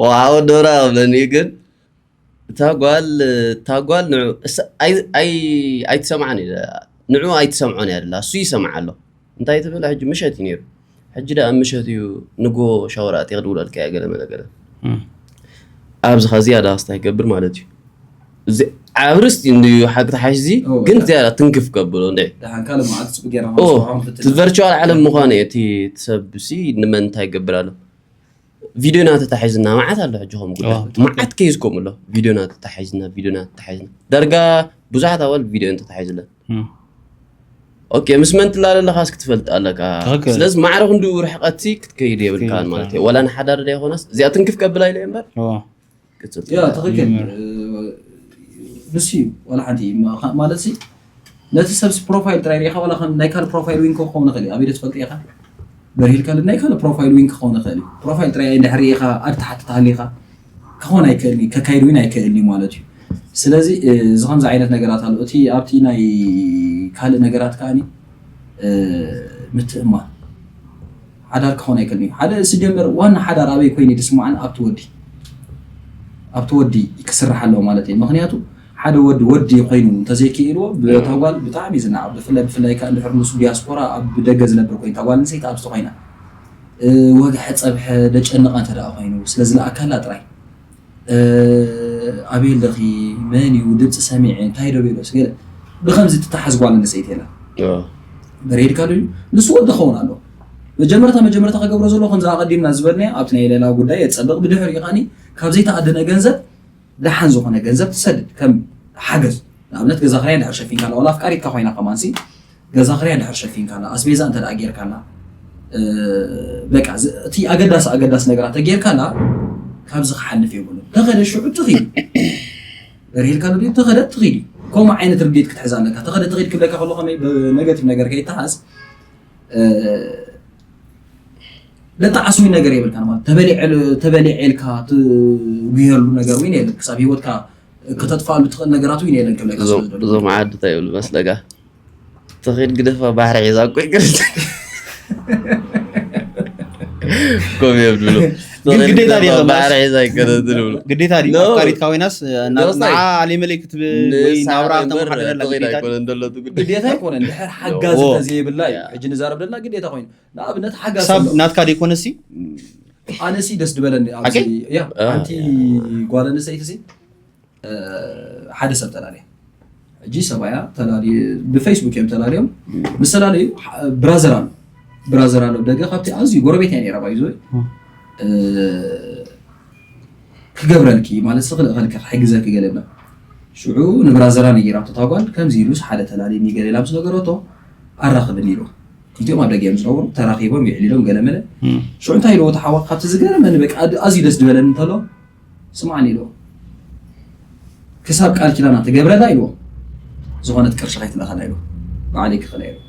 ዋው ዶራ ብለኒ። ግን እታ ጓል እታ ጓል ንዑ እሳ- ኣይ- ኣይ- ኣይትሰምዓን እዩ። ንዑ ኣይትሰምዖን እያ ደላ፣ እሱ ይሰምዓ ኣሎ። እንታይ ትብል? ሕጂ ምሸት እዩ ነይሩ። ሕጂ ደኣ ምሸት እዩ፣ ንጎ ሻወር ኣትየ ክድውለልካ እየ፣ ገለ መለ ገለ። ኣብዚ ኸዚ ኣዳ ስታይ ገብር ማለት እዩ። እዚ ዓብርስ እንድዩ ሓቂ ተሓሽ እዚ። ግን ዝያዳ ትንክፍ ከብሎ እንደ ደሓን ካልእ መዓልቲ ፅቡቅ ጌርና እቲ ቨርቹዋል ዓለም ምዃኑ እዩ። እቲ ሰብ ሲ ንመን እንታይ ይገብር ኣሎ? ቪድዮና ተታሒዝና መዓት ኣሎ። ሕጂ ከም ጉዳይ መዓት ከይዝ ከምኡ ኣሎ። ቪድዮና ተታሒዝና፣ ቪድዮና ተታሒዝና፣ ዳርጋ ብዙሓት ኣዋል ቪድዮ ተታሒዝለን። ኦኬ፣ ምስ መን ትላለለኻስ ክትፈልጥ ኣለካ። ስለዚ ማዕረ ክንድኡ ርሕቀት ክትከይድ የብልካን ማለት እዩ። ዋላ ንሓዳር ዳ ይኾነስ እዚኣ ትንክፍ ከብላ ኢለ እምበር ትኽክል። ንሱ እዩ ዋላ ሓንቲ ማለት ሲ ነቲ ሰብሲ ፕሮፋይል ጥራይ ሪኢኻ ዋላ ከም ናይ ካልእ ፕሮፋይል ዊንክ ክኸውን ይኽእል እዩ። ኣበይ ዶ ትፈልጥ ኢኻ? በርሂልካ ናይ ካልእ ፕሮፋይል ዊንክ ክኸውን ይኽእል እዩ። ፕሮፋይል ጥራይ እንድሕር ሪኢኻ ኣድ ትሓትት ሃሊኻ ክኾን ኣይክእልን እዩ፣ ከካይድ እውን ኣይክእልን እዩ ማለት እዩ። ስለዚ እዚ ከምዚ ዓይነት ነገራት ኣሎ። እቲ ኣብቲ ናይ ካልእ ነገራት ከዓኒ ምትእምማን ሓዳር ክኾን ኣይክእልን እዩ። ሓደ ስጀምር ዋና ሓዳር ኣበይ ኮይኑ ድስማዕን ኣብቲ ወዲ ኣብቲ ወዲ ክስራሕ ኣለዎ ማለት እዩ። ምክንያቱ ሓደ ወዲ ወዲ ኮይኑ እንተዘይክኢልዎ ብታ ጓል ብጣዕሚ እዩ ዝነዓቕ። ብፍላይ ብፍላይ ከዓ እንድሕር ንሱ ዲያስፖራ ኣብ ደገ ዝነብር ኮይኑ እታ ጓል ኣንስተይቲ ኣብዚ ተኮይና ወግሐ ፀብሐ ደጨንቓ እንተ ደኣ ኮይኑ ስለ ዝለኣካላ ጥራይ ኣበይ ኣለኺ መን እዩ ድምፂ ሰሚዐ እንታይ ዶ ቤሎስ ገለ ብከምዚ ትተሓዝ ጓል ኣንስተይቲ የላ በሬድካ ዶ ንሱ ወዲ ክኸውን ኣሎ መጀመርታ መጀመርታ ከገብሮ ዘለዎ ከምዚ ኣቐዲምና ዝበልናዮ ኣብቲ ናይ ሌላ ጉዳይ የፀብቕ ብድሕሪኡ ከዓኒ ካብ ዘይተኣደነ ገንዘብ ደሓን ዝኾነ ገንዘብ ትሰድድ ከም ሓገዝ ንኣብነት ገዛ ክራይ ድሕር ሸፊንካ ኣላ ወላ ኣፍቃሪትካ ኮይና ከማንሲ ገዛ ክራይ ድሕር ሸፊንካ ኣላ ኣስቤዛ እንተ ደኣ ጌርካ ኣላ በቃ እቲ ኣገዳሲ ኣገዳሲ ነገራት ተጌርካ ኣላ ካብዚ ክሓልፍ የብሉ ተኸደ ሽዑ ትኺድ በርሂልካ ዶ ተኸደ ትኺድ ከምኡ ዓይነት ርድት ክትሕዝ ኣለካ ተኸደ ትኺድ ክብለካ ከሎ ከመይ ብነገቲቭ ነገር ከይተሓዝ ለጣዓስ ወይ ነገር የብልካ ማለት ተበሊዐልካ ትጉየሉ ነገር ወይ የለን ክሳብ ህይወትካ ከተጥፋሉ ትኽእል ነገራት ወይ የለን ክብለካ እዞም ዓዲ እንታይ ይብሉ መስለካ ተኺድ ግደፋ ባሕሪ ሒዛ እኮ ይቅርታ ኮም የብሉ ግዴታ ባሕሪ ሒዛ ይቀረ ዝብሉ ግዴታ ድዩ ኣፍቃሪትካ ኮይናስ ንዓ ኣሌመሌ ክትብል ወይ ናብራ ክተመሓደረላ ግዴታ ግዴታ ይኮነ እንድሕር ሓጋዚ ተዘይብላ እዩ ሕጂ ንዛረብ ዘለና ግዴታ ኮይኑ ንኣብነት ሓጋዚ ክሳብ ናትካ ደይኮነሲ ኣነሲ ደስ ዝበለኒ ሓንቲ ጓል ኣንስተይቲ ሓደ ሰብ ተላለየ ሕጂ ሰብኣያ ብፌስቡክ እዮም ተላለዮም ምስ ተላለዩ ብራዘር ኣሎ ብራዘር ኣሎ ደገ ካብቲ ኣዝዩ ጎረቤት እያ ነራ ባይዞ ክገብረልኪ ማለት ስኽልእኸልኪ ክሕግዘኪ ገለ ብላ ሽዑ ንብራዘራ ነጊራቶ እታ ጓል ከምዚ ኢሉስ ሓደ ተላልየኒ ገለ ኢላ ምስ ነገረቶ ኣራኽብኒ ኢልዋ ክልቲኦም ኣብ ደገ እዮም ዝነብሩ ተራኺቦም የዕሊሎም ገለ መለ ሽዑ እንታይ ኢልዎ ተሓዋ ካብቲ ዝገረመኒ በቃ ኣዝዩ ደስ ዝበለኒ እንተሎ ስማዕኒ ኢልዎ ክሳብ ቃል ኪዳና ትገብረላ ኢልዎ ዝኾነት ቅርሺ ከይትልእኸላ ኢልዎ ባዕለይ ክኽእላ ኢልዎ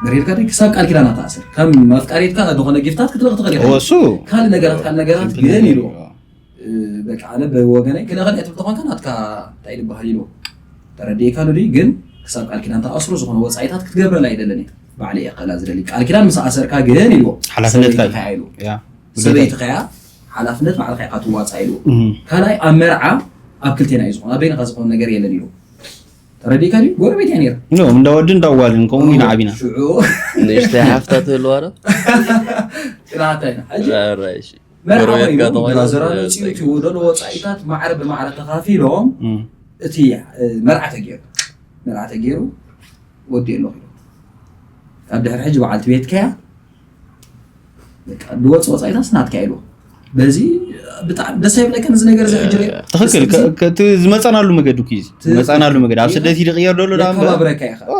በሬድካ ክሳብ ቃል ኪዳና ተኣስር ከም መፍቃሪትካ ዝኾነ ጊፍታት ክትልእኽ ትኽእል ኢኻ እሱ ካልእ ነገራት ካልእ ነገራት ግን ኢልዎ በቃ ኣነ ብወገነይ ክልእኸል እያ ትብል ተኾንካ ናትካ እንታይ ዝበሃል ኢልዎ ተረዲእካ ዶ ግን ክሳብ ቃል ኪዳን ተኣስሩ ዝኾነ ወፃኢታት ክትገብረላ ኣይደለን እየ ባዕለይ እየ ክኽእላ ዝደሊ ቃል ኪዳን ምስ ኣሰርካ ግን ኢልዎ ሓላፍነትካ ኢልዎ ሰበይትኻ እያ ሓላፍነት ባዕልኻ ኢኻ ትዋፃእ ኢልዎ ካልኣይ ኣብ መርዓ ኣብ ክልቴና እዩ ዝኾነ ኣብ በይንኻ ዝኾነ ነገር የለን ኢልዎ ተረዲእካ ድዩ ጎረቤት እያ ነይራ ኖ እንዳ ወዲ እንዳ ጓልን ከምኡ ኢና ዓቢና ሽዑ ንእሽተይ ሓፍታ ትህልዋ ዶ ጥራታ ኢና ሕጂ ኧረ እሺ መርዓ ጎረቤትካ ኮይኑ ተባሂሉ ብራዘራ እ፣ መፅኡ እቲ ወደሎ ወፃኢታት ማዕረ ብማዕረ ተኻፊሎም እቲ እ፣ መርዓ ተገይሩ መርዓ ተገይሩ ወዲ ኣሎ ካብ ድሕሪ ሕጂ በዓልቲ ቤትካ እያ በቃ ዝወፅ ወፃኢታት ናትካ ኢሉ በዚ ብጣዕሚ ደስ ኣይብለካን እዚ ነገር እዚ ሕጂ ርእ- ትኽክል እዚ- ከ- ከ- እቲ ዝመፃናሉ መገዲ እኮ እዩ እዚ ትኽክል። ዝመፃናሉ መገዲ ኣብ ስደት ይድቕየር ዘሎ ዳኣ እምበር የከባብረካ ኢኻ ኦ፣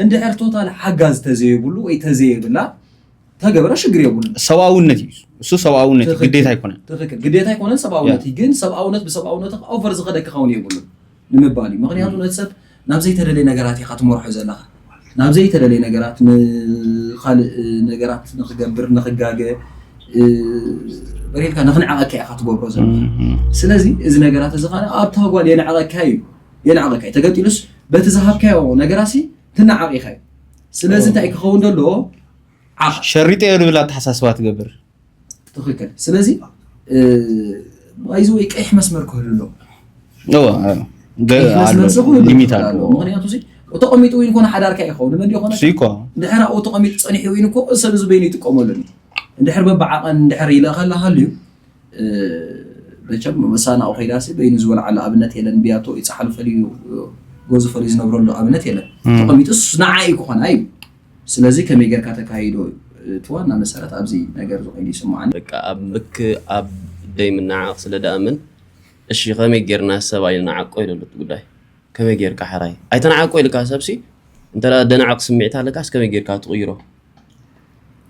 እንድሕር ቶታል ሓጋዝ ተዘይብሉ ወይ ተዘይብላ ተገበረ ሽግር የብሉን ሰብኣውነት እዩ እሱ ሰብኣውነት እዩ ትኽክል። ግዴታ ኣይኮነን ትኽክል ግዴታ ኣይኮነን ሰብኣውነት እዩ ግን ሰብኣውነት ብሰብኣውነት ኦቨር ዝኸደካ ከውን የብሉን ንምባል እዩ ምክንያቱ ነቲ ሰብ ናብ ዘይተደለየ ነገራት ኢኻ ትመርሖ ዘለኻ ናብ ዘይተደለየ ነገራት ንካልእ ነገራት ንክገብር ንክጋገ በሬልካ ንክንዓቐካ ኢኻ ትገብሮ ዘለኻ ስለዚ እዚ ነገራት እዚ ከዓ ኣብታ ጓል የንዓቐካ እዩ የንዓቐካ እዩ ተገጢሉስ በቲ ዝሃብካዮ ነገራሲ ትነዓቕ ኢኻ እዩ ስለዚ እንታይ ክኸውን ዘለዎ ዓቕሊ። ሸሪጠዮ ዝብል ኣተሓሳስባ ትገብር። ትኽክል። ስለዚ ባይዚ ወይ ቀይሕ መስመር ክህሉ ኣሎ። እወ፣ ገ- ቀይሕ መስመር ኣሎ፣ እኮ ክህሉ ሊሚት ይኽእል ኣለዎ። ኣሎ። ምክንያቱ እዚ እቲ ተቐሚጡ እውን ኮነ ሓዳርካ ይኸውን መን ይኾነ እሱ እኮ እንድሕር ኣብኡ ተቐሚጡ ፀኒሑ እውን እኮ ሰብ እዚ በይኑ ይጥቀመሉ። እንድሕር በብዓቐን እንድሕር ይልእኸላ ሃልዩ፣ እ፣ መቸም መሳናኡ ከይዳሲ በይኑ ዝበልዓሉ ኣብነት የለን። ብያቶ ይፀሓሉ ፈልዩ፣ ገዙ ፈልዩ ዝነብረሉ ኣብነት የለን። ተቐሚጡ ንዓይ ክኾና እዩ። ስለዚ ከመይ ጌርካ ተካሂዶ? እቲ ዋና መሰረት ኣብዚ ነገር ዝኮይኑ ይስምዓኒ። በቃ ኣብ ምክ ኣብ ደይ ምናዓቕ ስለ ደኣምን፣ እሺ ከመይ ጌርና ሰብ ኣይንዓቆ ኢለሉ እቲ ጉዳይ። ከመይ ጌርካ ሓራይ ኣይተናዓቆ ኢልካ ሰብሲ እንተ ደናዕቕ ስምዒት ኣለካስ ከመይ ጌርካ ትቕይሮ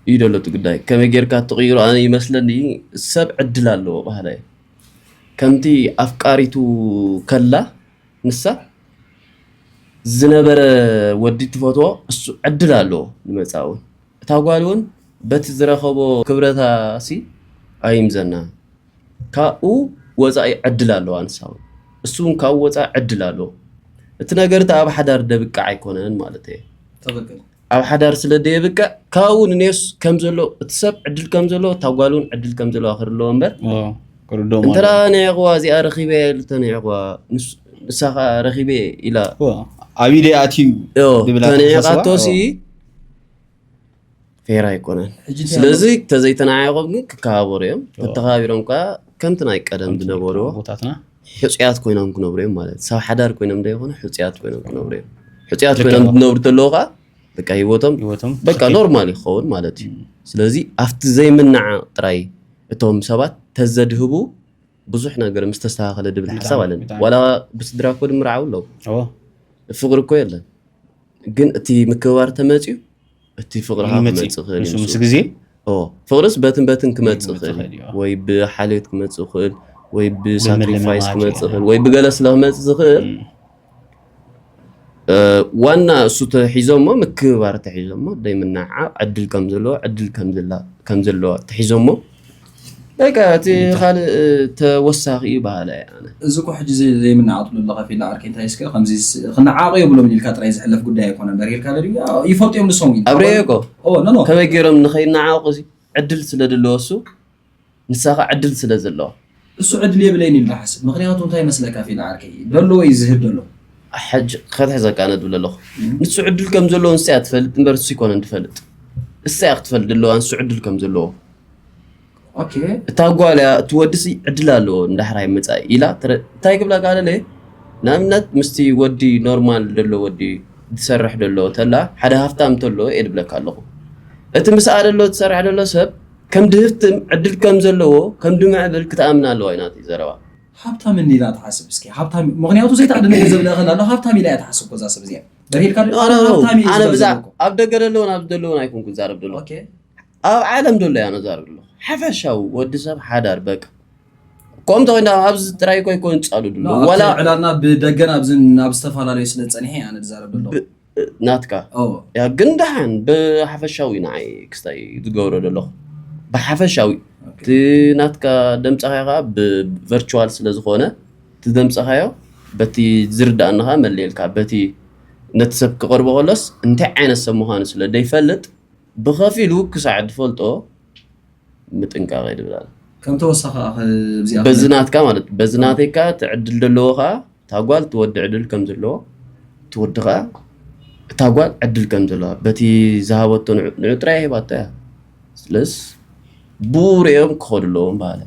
እዩ ደሎ እቲ ጉዳይ። ከመይ ጌርካ ትቕይሮ? ኣነ ይመስለኒ ሰብ ዕድል ኣለዎ ባህላይ። ከምቲ ኣፍቃሪቱ ከላ ንሳ ዝነበረ ወዲ ትፈትዎ እሱ ዕድል ኣለዎ ንመጻ እውን። እታ ጓል እውን በቲ ዝረኸቦ ክብረታ ሲ ኣይምዘና። ካብኡ ወፃኢ ዕድል ኣለዋ ንሳ እውን። እሱ እውን ካብኡ ወፃኢ ዕድል ኣለዎ። እቲ ነገር እቲ ኣብ ሓዳር ደብቅዕ ኣይኮነን ማለት እየ። ትኽክል። ኣብ ሓዳር ስለ ደየብቅዕ ካብኡ ንኔስ ከም ዘሎ እቲ ሰብ ዕድል ከም ዘለዎ እታ ጓል እውን ዕድል ከም ዘለዋ ክርለዎ እምበር ክርዶም እንተ ደኣ ነዒቕዋ እዚኣ ረኺበ ኢሉ ተነዒቕዋ ንስ- ንሳ ከዓ ረኺበ ኢላ ኣብ ኢደ ኣትዩ ዮ፣ ዝብል ተነዒቓቶ ኣተሓሳስባ፣ ሲ ፌር ኣይኮነን። ሕጂ ስለዚ ተዘይተናዒቖም ግን ክከባበሩ እዮም። ተተኸባቢሮም ከዓ ከምቲ ናይ ቀደም ዝነበርዎ ቦታትና ሕፁያት ኮይኖም ክነብሩ እዮም ማለት እዩ። ሰብ ሓዳር ኮይኖም ዘይኮነ ሕፁያት ኮይኖም ክነብሩ እዮም። ሕፁያት ኮይኖም ዝነብሩ ተለዉ ከዓ በቃ ህይወቶም ህይወቶም በቃ ኖርማል ይኸውን ማለት እዩ። ስለዚ ኣብቲ ዘይምናዓ ጥራይ እቶም ሰባት ተዘድህቡ ብዙሕ ነገር ምስ ተስተካከለ ድብል ሓሳብ ኣለኒ። ዋላ ብስድራ እኮ ድምርዓው ኣለዉ ፍቅሪ እኮ የለን፣ ግን እቲ ምክብባር ተመፅዩ እቲ ፍቅርኻ ክመፅእ ክእል እዩ። ምስ ግዜ ፍቅርስ በትን በትን ክመፅእ ክእል ወይ ብሓልዮት ክመፅእ ክእል ወይ ብሳክሪፋይስ ክመፅእ ክእል ወይ ብገለ ስለ ክመፅእ ዝክእል ዋና እሱ ተሒዞሞ ምክብባር ተሒዞሞ ደይምናዓ ዕድል ከም ዘለዎ ዕድል ከም ዘለዋ ተሒዞሞ በቃ እቲ ካልእ ተወሳኺ እዩ በሃላይ ኣነ። እዚ እኮ ሕጂ ዘይምናዓጥሉ ኣለካ ፊላ ዓርከይ እንታይ እስከ ከምዚ ክነዓቆ የብሎም ኢልካ ጥራይ ዝሕለፍ ጉዳይ ኣይኮነ እምበር ኢልካ ለድዩ ይፈልጡ እዮም ንሶም ኢሉ ኣብ ሬኮ ከመይ ገይሮም ንኸይናዓቁ እዚ ዕድል ስለ ዘለዎ እሱ ንሳኻ ዕድል ስለ ዘለዎ እሱ ዕድል የብለይን ኢሉ ሓስብ። ምክንያቱ እንታይ መስለካ ፊላ ዓርከይ ደሎ ወይ ዝህብ ደሎ ሕጂ ከትሕዘካ ኣነ ትብል ኣለኹ ንሱ ዕድል ከም ዘለዎ ንሳ እያ ትፈልጥ እምበር እሱ ይኮነ ትፈልጥ እሳ እያ ክትፈልጥ ኣለዋ ንሱ ዕድል ከም ዘለዎ እታ ጓል እያ እቲ ወዲ ሲ ዕድል ኣለዎ እንዳሕራይ መፃኢ ኢላ እንታይ ክብላ ቃለለ ንኣብነት ምስቲ ወዲ ኖርማል ደሎ ወዲ ዝሰርሕ ደሎ ተላ ሓደ ሃፍታም ተሎ እየ ድብለካ ኣለኹ እቲ ምስኣ ደሎ ዝሰርሕ ደሎ ሰብ ከም ድህፍትም ዕድል ከም ዘለዎ ከም ድምዕብል ክትኣምን ኣለዋ እዩ ናተይ ዘረባ ሃብታም እንዲላ ትሓስብ እስኪ ሃብታም ምክንያቱ ዘይተዕደነ ገንዘብ ለእኸል ኣሎ ሃብታም ኢላ እያ ትሓስብ ኮዛ ሰብ እዚኣ በሪልካ ኣነ ብዛ ኣብ ደገ ደለውን ኣብ ደለውን ኣይኮንኩ ዛረብ ደሎ ኣብ ዓለም ደሎ እያ ነዛረብ ደሎ ሓፈሻዊ ወዲ ሰብ ሓዳር በቃ ከምኡ ተኮይና ኣብዚ ጥራይ ኮ ይኮን ፃሉ ድሎ ዋላ ዕላልና ብደገን ኣብዚ ናብ ዝተፈላለዩ ስለ ዝፀንሐ እያ ነዛረብ ደሎ ናትካ ያ ግን ደሓን ብሓፈሻዊ ንዓይ ክስታይ ዝገብሮ ዘለኹ ብሓፈሻዊ እቲ ናትካ ደምፅኻዮ ከዓ ብቨርቹዋል ስለ ዝኾነ እቲ ደምፅኻዮ በቲ ዝርዳእንኻ መለየልካ በቲ ነቲ ሰብ ክቐርቦ ከሎስ እንታይ ዓይነት ሰብ ምዃኑ ስለ ደይፈልጥ ብኸፊሉ ክሳዕ ዝፈልጦ ምጥንቃቐ ይድብላል ከም ተወሳኺ በዚ ናትካ ማለት በዚ ናተይካ ትዕድል ዘለዎ ከዓ እታ ጓል ትወዲ ዕድል ከም ዘለዎ ትወዲ ከዓ እታ ጓል ዕድል ከም ዘለዋ በቲ ዝሃበቶ ንዑ ጥራይ ሂባቶ እያ ስለስ ብኡ ሪኦም ክኸዱ ኣለዎም በሃለ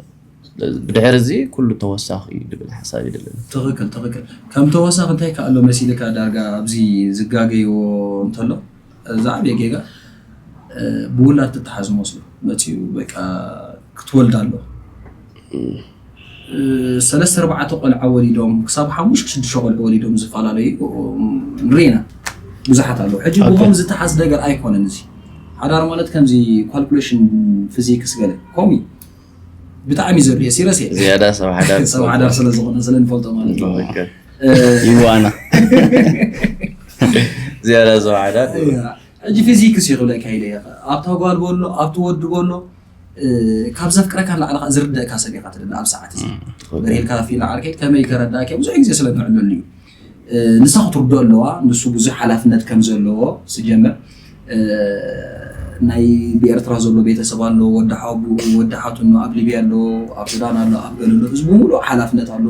ብድሕሪ እዚ ኩሉ ተወሳኺ እዩ ድብል ሓሳብ ይደለኒ ትኽክል ትኽክል ከም ተወሳኺ እንታይ ከኣሎ መሲልካ ዳርጋ ኣብዚ ዝጋገይዎ እንተሎ ዝዓበየ ጌጋ ብውላድ ትተሓዝ መስሉ መፅኡ በቃ ክትወልድ ኣሎ ሰለስተ ኣርባዕተ ቆልዓ ወሊዶም ክሳብ ሓሙሽተ ሽዱሽተ ቆልዓ ወሊዶም ዝፈላለዩ ንሪና ብዙሓት ኣለዉ ሕጂ ብኸም ዝተሓዝ ነገር ኣይኮነን እዚ ሓዳር ማለት ከምዚ ካልኩሌሽን ፊዚክስ ገለ ከምኡ ብጣዕሚ ዘድልዮ ሲረስ እየ ዝያዳ ሰብ ሓዳር ሰብ ሓዳር ስለ ዝኾነ ስለ ንፈልጦ ማለት እዩ ይዋና ዝያዳ ሰብ ሓዳር ሕጂ ፊዚክስ እዩ ክብለካ ኢለ እየ ኣብታ ጓል በሎ ኣብቲ ወዲ በሎ ካብ ዘፍቅረካ ንላዕሊ ዝርደእካ ሰብ ኢካ ትደሊ ኣብ ሰዓት እዚ በሪልካ ፊል ዓርከይ ከመይ ከረዳእካ ብዙሕ ግዜ ስለ ንዕለሉ እዩ ንሳ ክትርዶ ኣለዋ ንሱ ብዙሕ ሓላፍነት ከም ዘለዎ ስጀምር ናይ ብኤርትራ ዘሎ ቤተሰብ ኣሎ፣ ወዲ ሓቡ ወዲ ሓትኖ ኣብ ሊብያ ኣሎ፣ ኣብ ሱዳን ኣሎ፣ ኣብ ገለ ኣሎ፣ ህዝቡ ሙሉእ ሓላፍነት ኣሎ።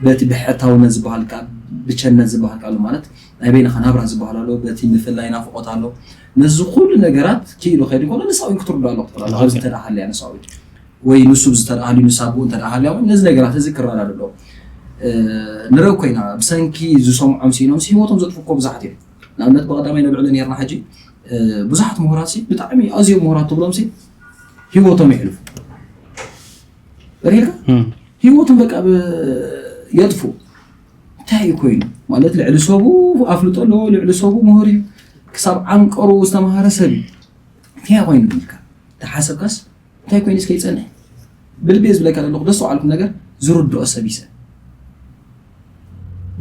በቲ ብሕታውነት ዝበሃል ቃል፣ ብቸነት ዝበሃል ቃል ማለት ናይ በይንኻ ናብራ ዝበሃል ኣሎ፣ በቲ ምፍላይ ናፍቆት ኣሎ። ነዚ ኩሉ ነገራት ክኢሉ ከይዱ ከሎ ንሳዊን ክትርዶ ኣሎ ክትብል ኣለኻ። ኣብዚ ተደኣ ሃልያ ንሳዊን ወይ ንሱ ብዝተደኣ ሃልዩ ንሳ ብኡ እንተደኣ ሃልያ እውን ነዚ ነገራት እዚ ክረዳድ ኣለዎ። ንረው ኮይና ብሰንኪ ዝሰምዖም ሲኖም ህይወቶም ዘጥፉ እኮ ብዙሓት እዮም። ንኣብነት ብቐዳማይ ነልዕሎ ነርና ሕጂ ብዙሓት ምሁራት ሲ ብጣዕሚ ኣዝዮም ምሁራት ትብሎም ሲ ህይወቶም ይሕልፉ ሪኢልካ ህይወቶም በቃ የጥፉ። እንታይ እዩ ኮይኑ ማለት ልዕሊ ሰቡ ኣፍልጦ ኣለዎ፣ ልዕሊ ሰቡ ምሁር እዩ፣ ክሳብ ዓንቀሩ ዝተምሃረ ሰብ እዩ። እንታይ ኮይኑ ኢልካ ተሓሰብካስ እንታይ ኮይኑ እስከ ይጸንሕ ብልቤ ዝብለካ ዘለኹ ደስ በዓልኩም ነገር ዝርድኦ ሰብ ይሰ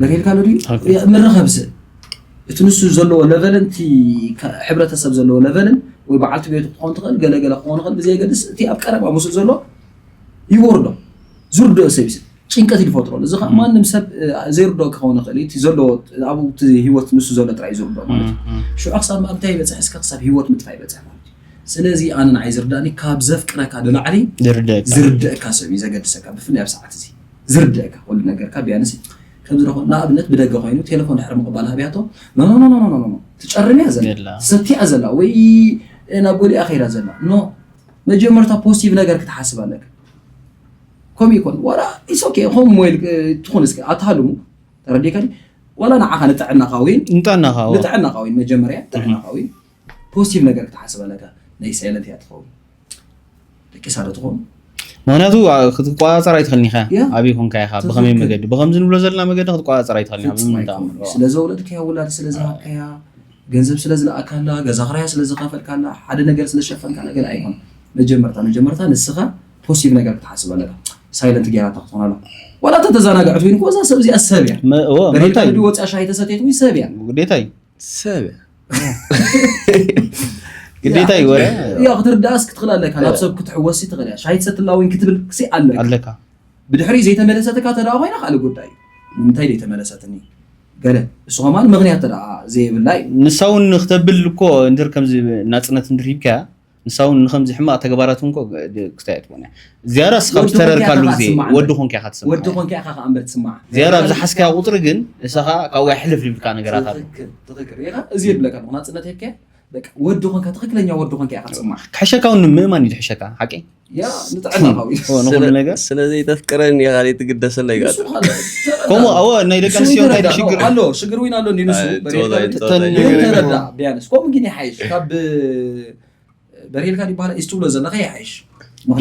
በሬልካ ዶ ድዩ ምርኸብ ስእ እቲ ንሱ ዘለዎ ለቨልን እቲ ሕብረተሰብ ዘለዎ ለቨልን ወይ በዓልቲ ቤቱ ክኾን ትኽእል ገለገለ ክኾን ይኽእል ብዘየገድስ እቲ ኣብ ቀረባ ምስኡ ዘሎ ይወርዶ ዝርድኦ ሰብ ይሰ ጭንቀት ይፈጥሮ እዚ ከዓ ማንም ሰብ ዘይርድኦ ክኸውን ይኽእል እቲ ዘለዎ ኣብኡ ህይወት ንሱ ዘሎ ጥራይ ዝርድኦ ማለት እዩ ሽዑ ክሳብ እንታይ ይበፅሕ እስከ ክሳብ ህይወት ምጥፋእ ይበፅሕ ማለት እዩ ስለዚ ኣነ ንዓይ ዝርዳእኒ ካብ ዘፍቅረካ ንላዕሊ ዝርድእካ ሰብ እዩ ዘገድሰካ ብፍላይ ኣብ ሰዓት እዚ ዝርድእካ ኩሉ ነገርካ ቢያንስ ከምዚ ደኾ ንኣብነት ብደገ ኮይኑ ቴሌፎን ድሕሪ ምቕባል ሃብያቶ ኖኖኖኖኖኖ ትጨርም እያ ዘላ ትሰቲ እያ ዘላ ወይ ናብ ገሊኣ ከይዳ ዘላ ኖ መጀመርታ ፖዚቲቭ ነገር ክትሓስብ ኣለካ ከምኡ ይኮን ዋላ ኢስ ኦኬ ሆም ሞይል ትኾን እስከ ኣትሃልሙ ተረዲካ ዋላ ንዓኻ ንጥዕናኻ ወይ ንጥዕናኻ ወይ ንጥዕናኻ ወይ መጀመርያ ጥዕናኻ ወይ ፖዚቲቭ ነገር ክትሓስብ ኣለካ ናይ ሳይለንት እያ ትኸውን ደቂሳ ዶ ትኸውን ምክንያቱ ክትቆፃፀር ኣይትኽእልን ኢኻ ኣበይ ኮንካ ኢኻ ብኸመይ መገዲ ብኸምዚ ንብሎ ዘለና መገዲ ክትቆፃፀር ኣይትኽእልን ኢኻ ብምንታይ ስለ ዘውለድካያ ውላድ ስለ ዝሃብካያ ገንዘብ ስለ ዝለኣካላ ገዛ ክራያ ስለ ዝኸፈልካላ ሓደ ነገር ስለ ዝሸፈንካላ ገለ ኣይኮን መጀመርታ መጀመርታ ንስኻ ፖዚቲቭ ነገር ክትሓስብ ኣለካ ሳይለንት ጌራታ ክትኾን ኣለካ ዋላ ተተዘናግዐት ወይ ንኮዛ ሰብ እዚኣ ሰብ እያ በሬድካ ልዲ ወፅያ ሻሂ ተሰትየት ወይ ሰብ እያ ግዴታ እዩ ሰብ እያ ግዴታ እዩ ወረ ያ ክትርዳእስ ክትኽእል ኣለካ ናብ ሰብ ክትሕወሲ ትኽእል እያ ሻሂ ትሰትላ ወይ ክትብል ክሲ ኣለካ ኣለካ ብድሕሪ ዘይተመለሰትካ ተደኣ ኮይና ካልእ ጉዳይ እዩ ንምንታይ ዘይተመለሰትኒ ገለ እሱ ከማን ምኽንያት ተደኣ ዘይብላ እዩ ንሳ እውን ንክተብል እኮ እንድር ከምዚ ናፅነት እንድር ሂብካያ ንሳ እውን ንከምዚ ሕማቕ ተግባራት እውን ክስታይ ትኾን እያ ዝያዳ እስኻ ብዝተረርካሉ ግዜ ወዲ ኮንካ ኢኻ ትስምዕ ወዲ ኮንካ ኢኻ ከኣ እምበር ትስምዓ ዝያዳ ኣብ ዝሓዝካያ ቁፅሪ ግን ንስኻ ካብኡ ኣይሕልፍ ዝብልካ ነገራት ኣሎ ትኽክል ትኽክል ሪኢኻ እዚ የብለካ ናፅነት ሂብካያ በቃ ወዲ ኮንካ ትኽክለኛ ወዲ ኮንካ ኢኻ ትስማዕ። ክሕሸካ እውን ንምእማን እዩ ዝሕሸካ ሓቀይ። ያ ንጥዕና ሃዊ። ንኹሉ ነገር ስለ ዘይተፍቅረኒ ኢኻ ዘይትግደሰለይ ጋር። ከምኡ ኣወ ናይ ደቂ ኣንስትዮ እንታይ ሽግር ኣሎ ሽግር እውን ኣሎ እንዲ ንሱ። ተረዳ ቢያንስ ከምኡ ግን ይሓይሽ ካብ በርሄልካ ይበሃል ኢስ ትብሎ ዘለኻ ይሓይሽ።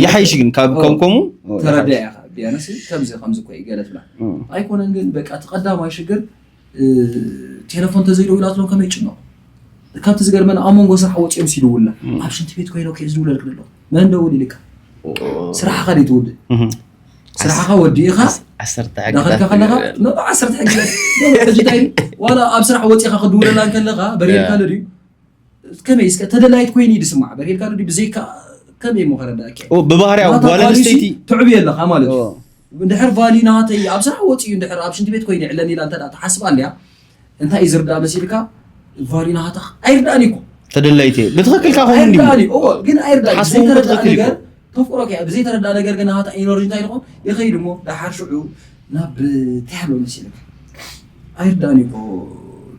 ይሓይሽ ግን ካብ ከም ከምኡ ተረዳ ኢኻ ቢያንስ ከምዚ ከምዚ እኮ ይገለ ትብላ ኣይኮነን ግን በቃ እቲ ቀዳማይ ሽግር ቴለፎን ተዘይደዊላትሎም ከመይ ይጭነቑ? ካብቲ ዝገርመኒ ኣብ መንጎ ስራሕ ወፂኦም ሲድውልና ኣብ ሽንቲ ቤት ኮይኖ ከ ዝድውለልክ ዘሎ መን ደውል ኢልካ ስራሕኻ ድዩ ትውድእ ስራሕኻ ወዲእኻ ዳኸልካ ከለኻ ዓሰርተ ሕጂ ሕጂ እንታይ ዋላ ኣብ ስራሕ ወፂኻ ክድውለላ እንከለኻ በሪርካ ዶ ድዩ ከመይ እስከ ተደላይት ኮይኑ እዩ ዝስማዕ በሪርካ ዶ ድዩ ብዘይካ ከመይ እሞ ከረዳእካ ብባህርያ ጓል ኣንስተይቲ ትዕብየ ኣለኻ ማለት እዩ እንድሕር ቫልዩ ናተይ ኣብ ስራሕ ወፂኡ እንድሕር ኣብ ሽንቲ ቤት ኮይኑ ይዕለኒ ኢላ እንተ ትሓስብ ኣልያ እንታይ እዩ ዝርዳእ መሲልካ ቫልዩ ናሃታ ኣይርዳእን እኮ ተደለይቲ ብትኽክል ካ ኾኑ እንዲሁ ኣይርዳእን እዎ ግን ኣይርዳእን ሓስቦም ዘይተረዳእ ብትኽክል ነገር ይኮን ተፍቅሮ ከያ ብዘይተረዳእ ነገር ግን ናሃታ ኢነርጂ እንታይ ይኾን ይኸይድ እሞ ዳሓር ሽዑ ናብ እንታይ ኣሎ መሲልካ ኣይርዳእን እኮ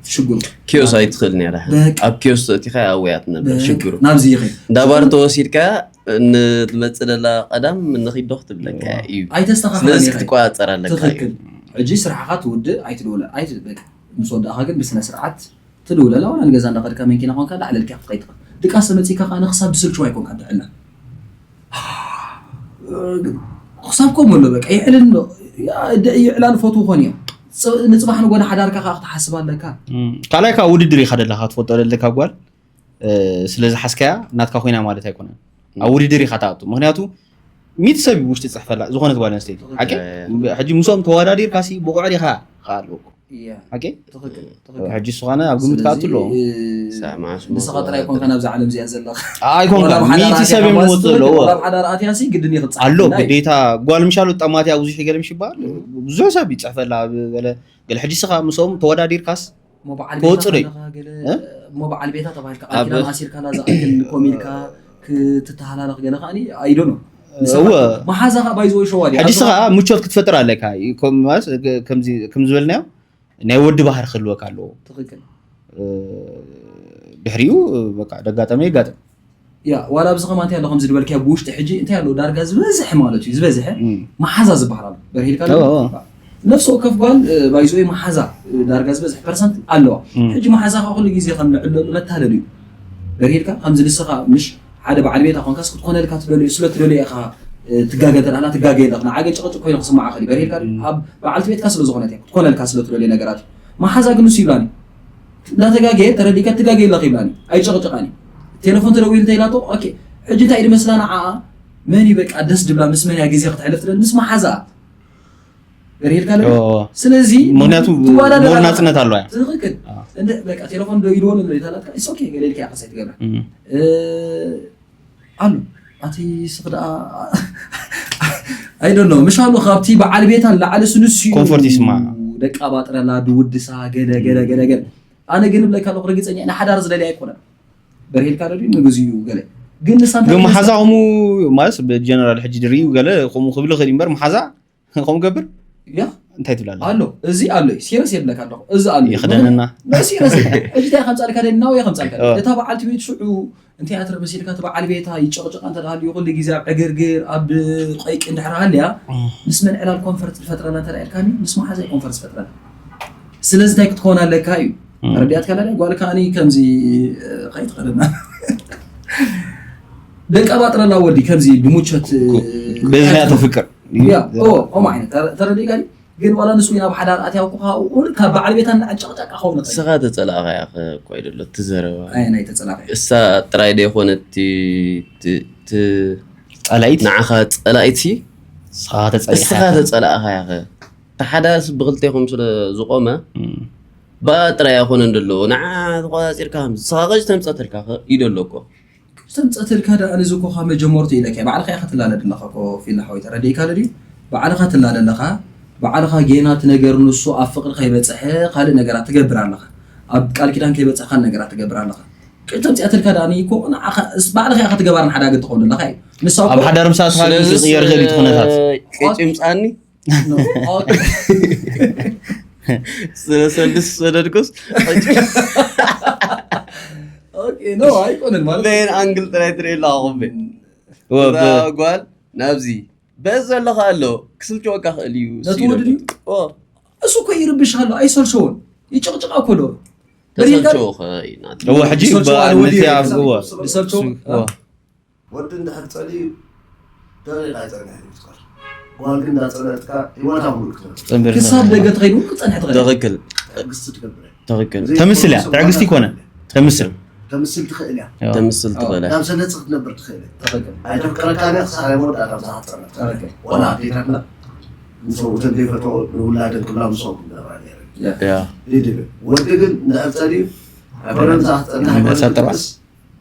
ትሽግሩ ኪዮስ ኣይትኽእል ነራ በቃ። ኣብ ኪዮስ ተእቲኻ ኣወያ ትነበር በቃ። ሽግሩ ናብዚ ይኸይድ እንዳባር ተወሲድካ ንትመፅእ ደላ ቀዳም ንኺዶ ክትብለካ እዩ ኣይተስተኻኽለን ስለዚ ኢኻ። ክትቆፃፀር ኣለካ እዩ ትኽክል ሕጂ ስራሕኻ ትውድእ ኣይትደውለ ኣይትበቃ ምስ ወዳእኻ ግን ብስነ ስርዓት ትድውለላ ዋላ ንገዛ እንዳኸድካ መንኪና ኮንካ ላዕለልካ ክትኸይድ ትኽእል ድቃስ ተመፂካ ከዓ ንክሳብ ብስልችዋ ኣይኮንካ ትዕላ ክሳብ ከምኡ ኣሎ በቃ ይዕልን ዶ ይዕላል ፈትው ኾን እዮም ንፅባሕ ንጎኒ ሓዳርካ ከዓ ክትሓስብ ኣለካ ካልኣይ ከዓ ውድድር ኢኻ ደለካ ክትፈጦ ደለካ ጓል ስለ ዝሓዝካያ ናትካ ኮይና ማለት ኣይኮነን ኣብ ውድድር ኢኻ ትኣቱ ምክንያቱ ሚእቲ ሰብ እዩ ውሽጢ ፅሕፈላ ዝኾነት ጓል ኣንስተይቲ ሓቂ ሕጂ ምስኦም ተወዳዲርካ ሲ ብቑዕ ዲኻ ከኣልወኩም ሓቂ ሕጂ ዝኾነ ኣብ ግምት ከኣቱ ኣለዎ ንስኻ ጥራይ ኮንካ ናብዛ ዓለም እዚኣ ዘለኻ ኣይኮንካ ሚእቲ ሰብ እዮም ዝመፁ ዘለዎ ኣብ ሓዳር ኣትያ ሲ ግድን ይቕፃ ኣሎ ግዴታ ጓል ምሻሉ ጠማትያ ብዙሕ ይገለ ምሽ ይበሃል ብዙሕ ሰብ ይፅሕፈላ ገለ ሕጂ ስኻ ምስኦም ተወዳዲርካስ ክወፅእ ዶ እዩ እሞ በዓል ቤታ ተባሂልካ ቃል ኣብ ኪዳን ኣሲርካላ ዝኣክል ኮም ኢልካ ክትተሃላለኽ ገለ ከዓኒ ኣይዶ ነው። ንስኻ እወ። መሓዛኻ ባይዘወይ ሸዋዲ ሕጂ ንስኻ ምቾት ክትፈጥር ኣለካ። ከም ማለት ከምዚ ከም ዝበልናዮ ናይ ወዲ ባህሪ ክህልወካ ኣለዎ። ትኽክል። ድሕሪኡ በቃ ደጋጠመ ይጋጠም። ያ ዋላ ኣብዚ ከማ እንታይ ኣሎ ከምዚ ዝበልካዮ ብውሽጢ ሕጂ እንታይ ኣሎ ዳርጋ ዝበዝሐ ማለት እዩ ዝበዝሐ እም። መሓዛ ዝበሃል ኣሎ በርሂልካ እዎ፣ እዎ። ነፍሲ ወከፍ ጓል ባይዞይ መሓዛ ዳርጋ ዝበዝሐ ፐርሰንት ኣለዋ። እም። ሕጂ መሓዛኻ ኩሉ ግዜ ከም ንዕለሉ መታለል እዩ። በርሂልካ ከምዚ ንስኻ ምሽ ሓደ በዓል ቤታ ኮንካስ ክትኮነልካ ትደልዮ ስለ ትደልዮ ኢኻ ትጋገ እንተ ደኣ ትጋገ የለኽ ንዓገ ጭቕጭቕ ኮይኑ ክስማዓ ኸሊ በርሂልካ ኣብ በዓልቲ ቤትካ ስለ ዝኾነት እያ ክትኮነልካ ስለ ትደልዮ ነገራት እዩ። መሓዛ ግን ንሱ ይብላኒ እንዳተጋገየ ተረዲእካ ትጋገ የለኽ ይብላኒ ኣይጨቕጭቓኒ። ቴሌፎን ተደዊሉ እንተ ኢላቶ ኦኬ ሕጂ እንታይ ድመስላ ንዓኣ መን እዩ በቃ ደስ ድብላ ምስ መን እያ ግዜ ክትሕልፍ ትደሊ ምስ መሓዛ በርሂልካ ለ ኦ፣ ስለዚ ምክንያቱ ትዋዳደር ሞር ኣላ። ናፅነት ኣለዋ እያ። ትኽክል ኣዎ። እንደ በቃ ቴሌፎን ዶ ኢልዎ ንብሎ ይታላትካ it's okay ገለ ኢልካ ኢኻ ሳይ ትገብራ እም። እ፣ ኣሎ ኣቲ ስኽ ደኣ I don't know ምሽ ኣሎ ካብቲ በዓል ቤታ ንላዕሊ ስንስ እዩ ኮምፎርት ይስማዕ። ደቃ ባጥረላ ድውድሳ ገለ ገለ ገለ ገለ ኣነ ግን ብለካ ኣለኹ ርግፀኛ ኢና ሓዳር ዝደልያ ኣይኮነን በርሄልካ ደልዩ ንግዚኡ ገለ ግን ንሳ እንታይ ግን ትመስል? መሓዛ ከምኡ ማለት ብጀነራል ሕጂ ድርዩ ገለ ከምኡ ክብል ይኽእል እዩ እምበር መሓዛ ከምኡ ገብር ያ እንታይ ትብላለ ኣሎ እዚ ኣሎ ሲረስ የብለካ ኣለኹ እዚ ኣሎ ይኽደነና። ሲረስ ሕጂ እንታይ ከምፃልካ ደናው ከምፃልካ እ። እታ በዓልቲ ቤት ሽዑ እንታይ ኣትረ መሲልካ እቲ በዓል ቤታ ይጨቕጨቃ እንተ ሃልዩ ኩሉ ግዜ ኣብ ዕግርግር ኣብ ቆይቂ እንድሕር ሃልያ ምስ መን ዕላል ኮንፈርት ዝፈጥረላ እንተ ኢልካኒ ምስ መሓዘይ ኮንፈርት ዝፈጥረላ ስለዚ እንታይ ክትኮን ኣለካ እዩ እም። ረዲኣትካ ለለ ጓል ከዓኒ ከምዚ ከይትኸደና ደቂ ኣባጥረላ ወዲ ከምዚ ብሙቸት በዝያ ተፍቅር ያ ኦ ኦም ዓይነት ተረ- ተረዲእካ ድዩ? ግን ዋላ ንሱ ናብ ሓዳር ኣትያው እኮ ካብኡ እውን ካብ በዓል ቤታ እናጨቅጨቃ ከውን ይኽእል። ንስኻ ተፀላእኻያ እኮ ኣይደሎ እቲ ዘረባ ኣይ ናይ ተፀላእካ እሳ ጥራይ ዶ ይኮነ እቲ ቲ- ቲ- ፀላኢት ንዓኻ ፀላኢት ሲ ንስኻ ተፀሊኻ እስኻ ተፀላእኻያ ኸ ተሓዳርስ ብክልቴኹም ስለ ዝቆመ እም። ብኣ ጥራይ ኣይኮነን ደሎ ንዓ ተቆፃፂርካ ንስኻ ቀጅ ተምፀተልካ ኸ ይደሎ እኮ ተምፀትልካ ደኣ ንዚ እኮ ካብ መጀመርቱ ኢለካ ባዕልኻ ኢኻ ትላለድ ኣለኻ እኮ ፊላ ሓወይ ተረዲእካ ዶ ድዩ ባዕልኻ ትላለ ኣለኻ ባዕልኻ ጌና እቲ ነገር ንሱ ኣብ ፍቅሪ ከይበፅሐ ካልእ ነገራት ትገብር ኣለኻ ኣብ ቃል ኪዳን ከይበፅሕ ካልእ ነገራት ትገብር ኣለኻ ቅድሚ ተምፅኣትልካ ደኣ እኮ ንዓኻ እስ- ባዕልኻ ኢኻ ትገባርን ሓዳግን ትኸውን ዘለኻ እዩ ንሳ እኮ ኣብ ሓዳር ምሳትካ ስለዚ ዝቅየር ዘል እቲ ኩነታት ቄጭ ምፃኒ No. ኦኬ። ስለሰልስ ሰደድኩስ ኦኬ፣ ኖ፣ ኣይኮነን ማለት በየን ኣንግል ጥራይ ትርኢ ኣለኹ ወ- እዛ ጓል ናብዚ በዚ ዘለካ ኣሎ ክስልችወካ ክእል እዩ ነቲ ወዲ ድዩ? እሱ እኮ ይርብሽ ኣሎ፣ ኣይሰልቸዎን፣ ይጭቕጭቕ እኮ ኣሎ። ተሰልችዎ እወ፣ ሕጂ ይሰልችዎ በ- ኣሎ፣ ወዲ ነቲ ይርብሽ ኣብ- ኣሎ። እወ። ይሰልችዎ። እወ። ወዲ እንድሕር ጸልዩ ደቂቕ ኣይጸንሐን እዩ ዝቐር። ጓል ግን እንዳጸለአትካ ህይወታ ሙሉ ክትነብር። ጽንብር ክሳብ ነበር። ደገ ትኸይድ እውን ክትጸንሕ ትኽእል። ትኽክል ትዕግስቲ ትገብር እያ። ትኽክል ተምስል እያ፣ ትዕግስቲ ይኮነ። ተምስል። ተምስል ትኽእል እያ። እወ። ተምስል ትኽእል እያ ናብ ሰነጽ ክትነብር ትኽእል እያ። ትኽክል። ኣይተፍቅረካን እያ፣ ክሳብ ናይ መወዳእታ ምሳኻ ትጸንሕ ትኽእል እያ። ትኽክል። ወላ ኣዴታትና ንሰብኡተን ዘይፈትዎ ንውላደን ክብላ ምሳኦም ትነብራ ነይረን። ያ። ያ። ይድብል። ወዲ ግን እንድሕር ጸልዩ ኣይኮነን ምሳኻ ትጸንሕ፣ ኣይኮነን መሳጠባ። ክትብልስ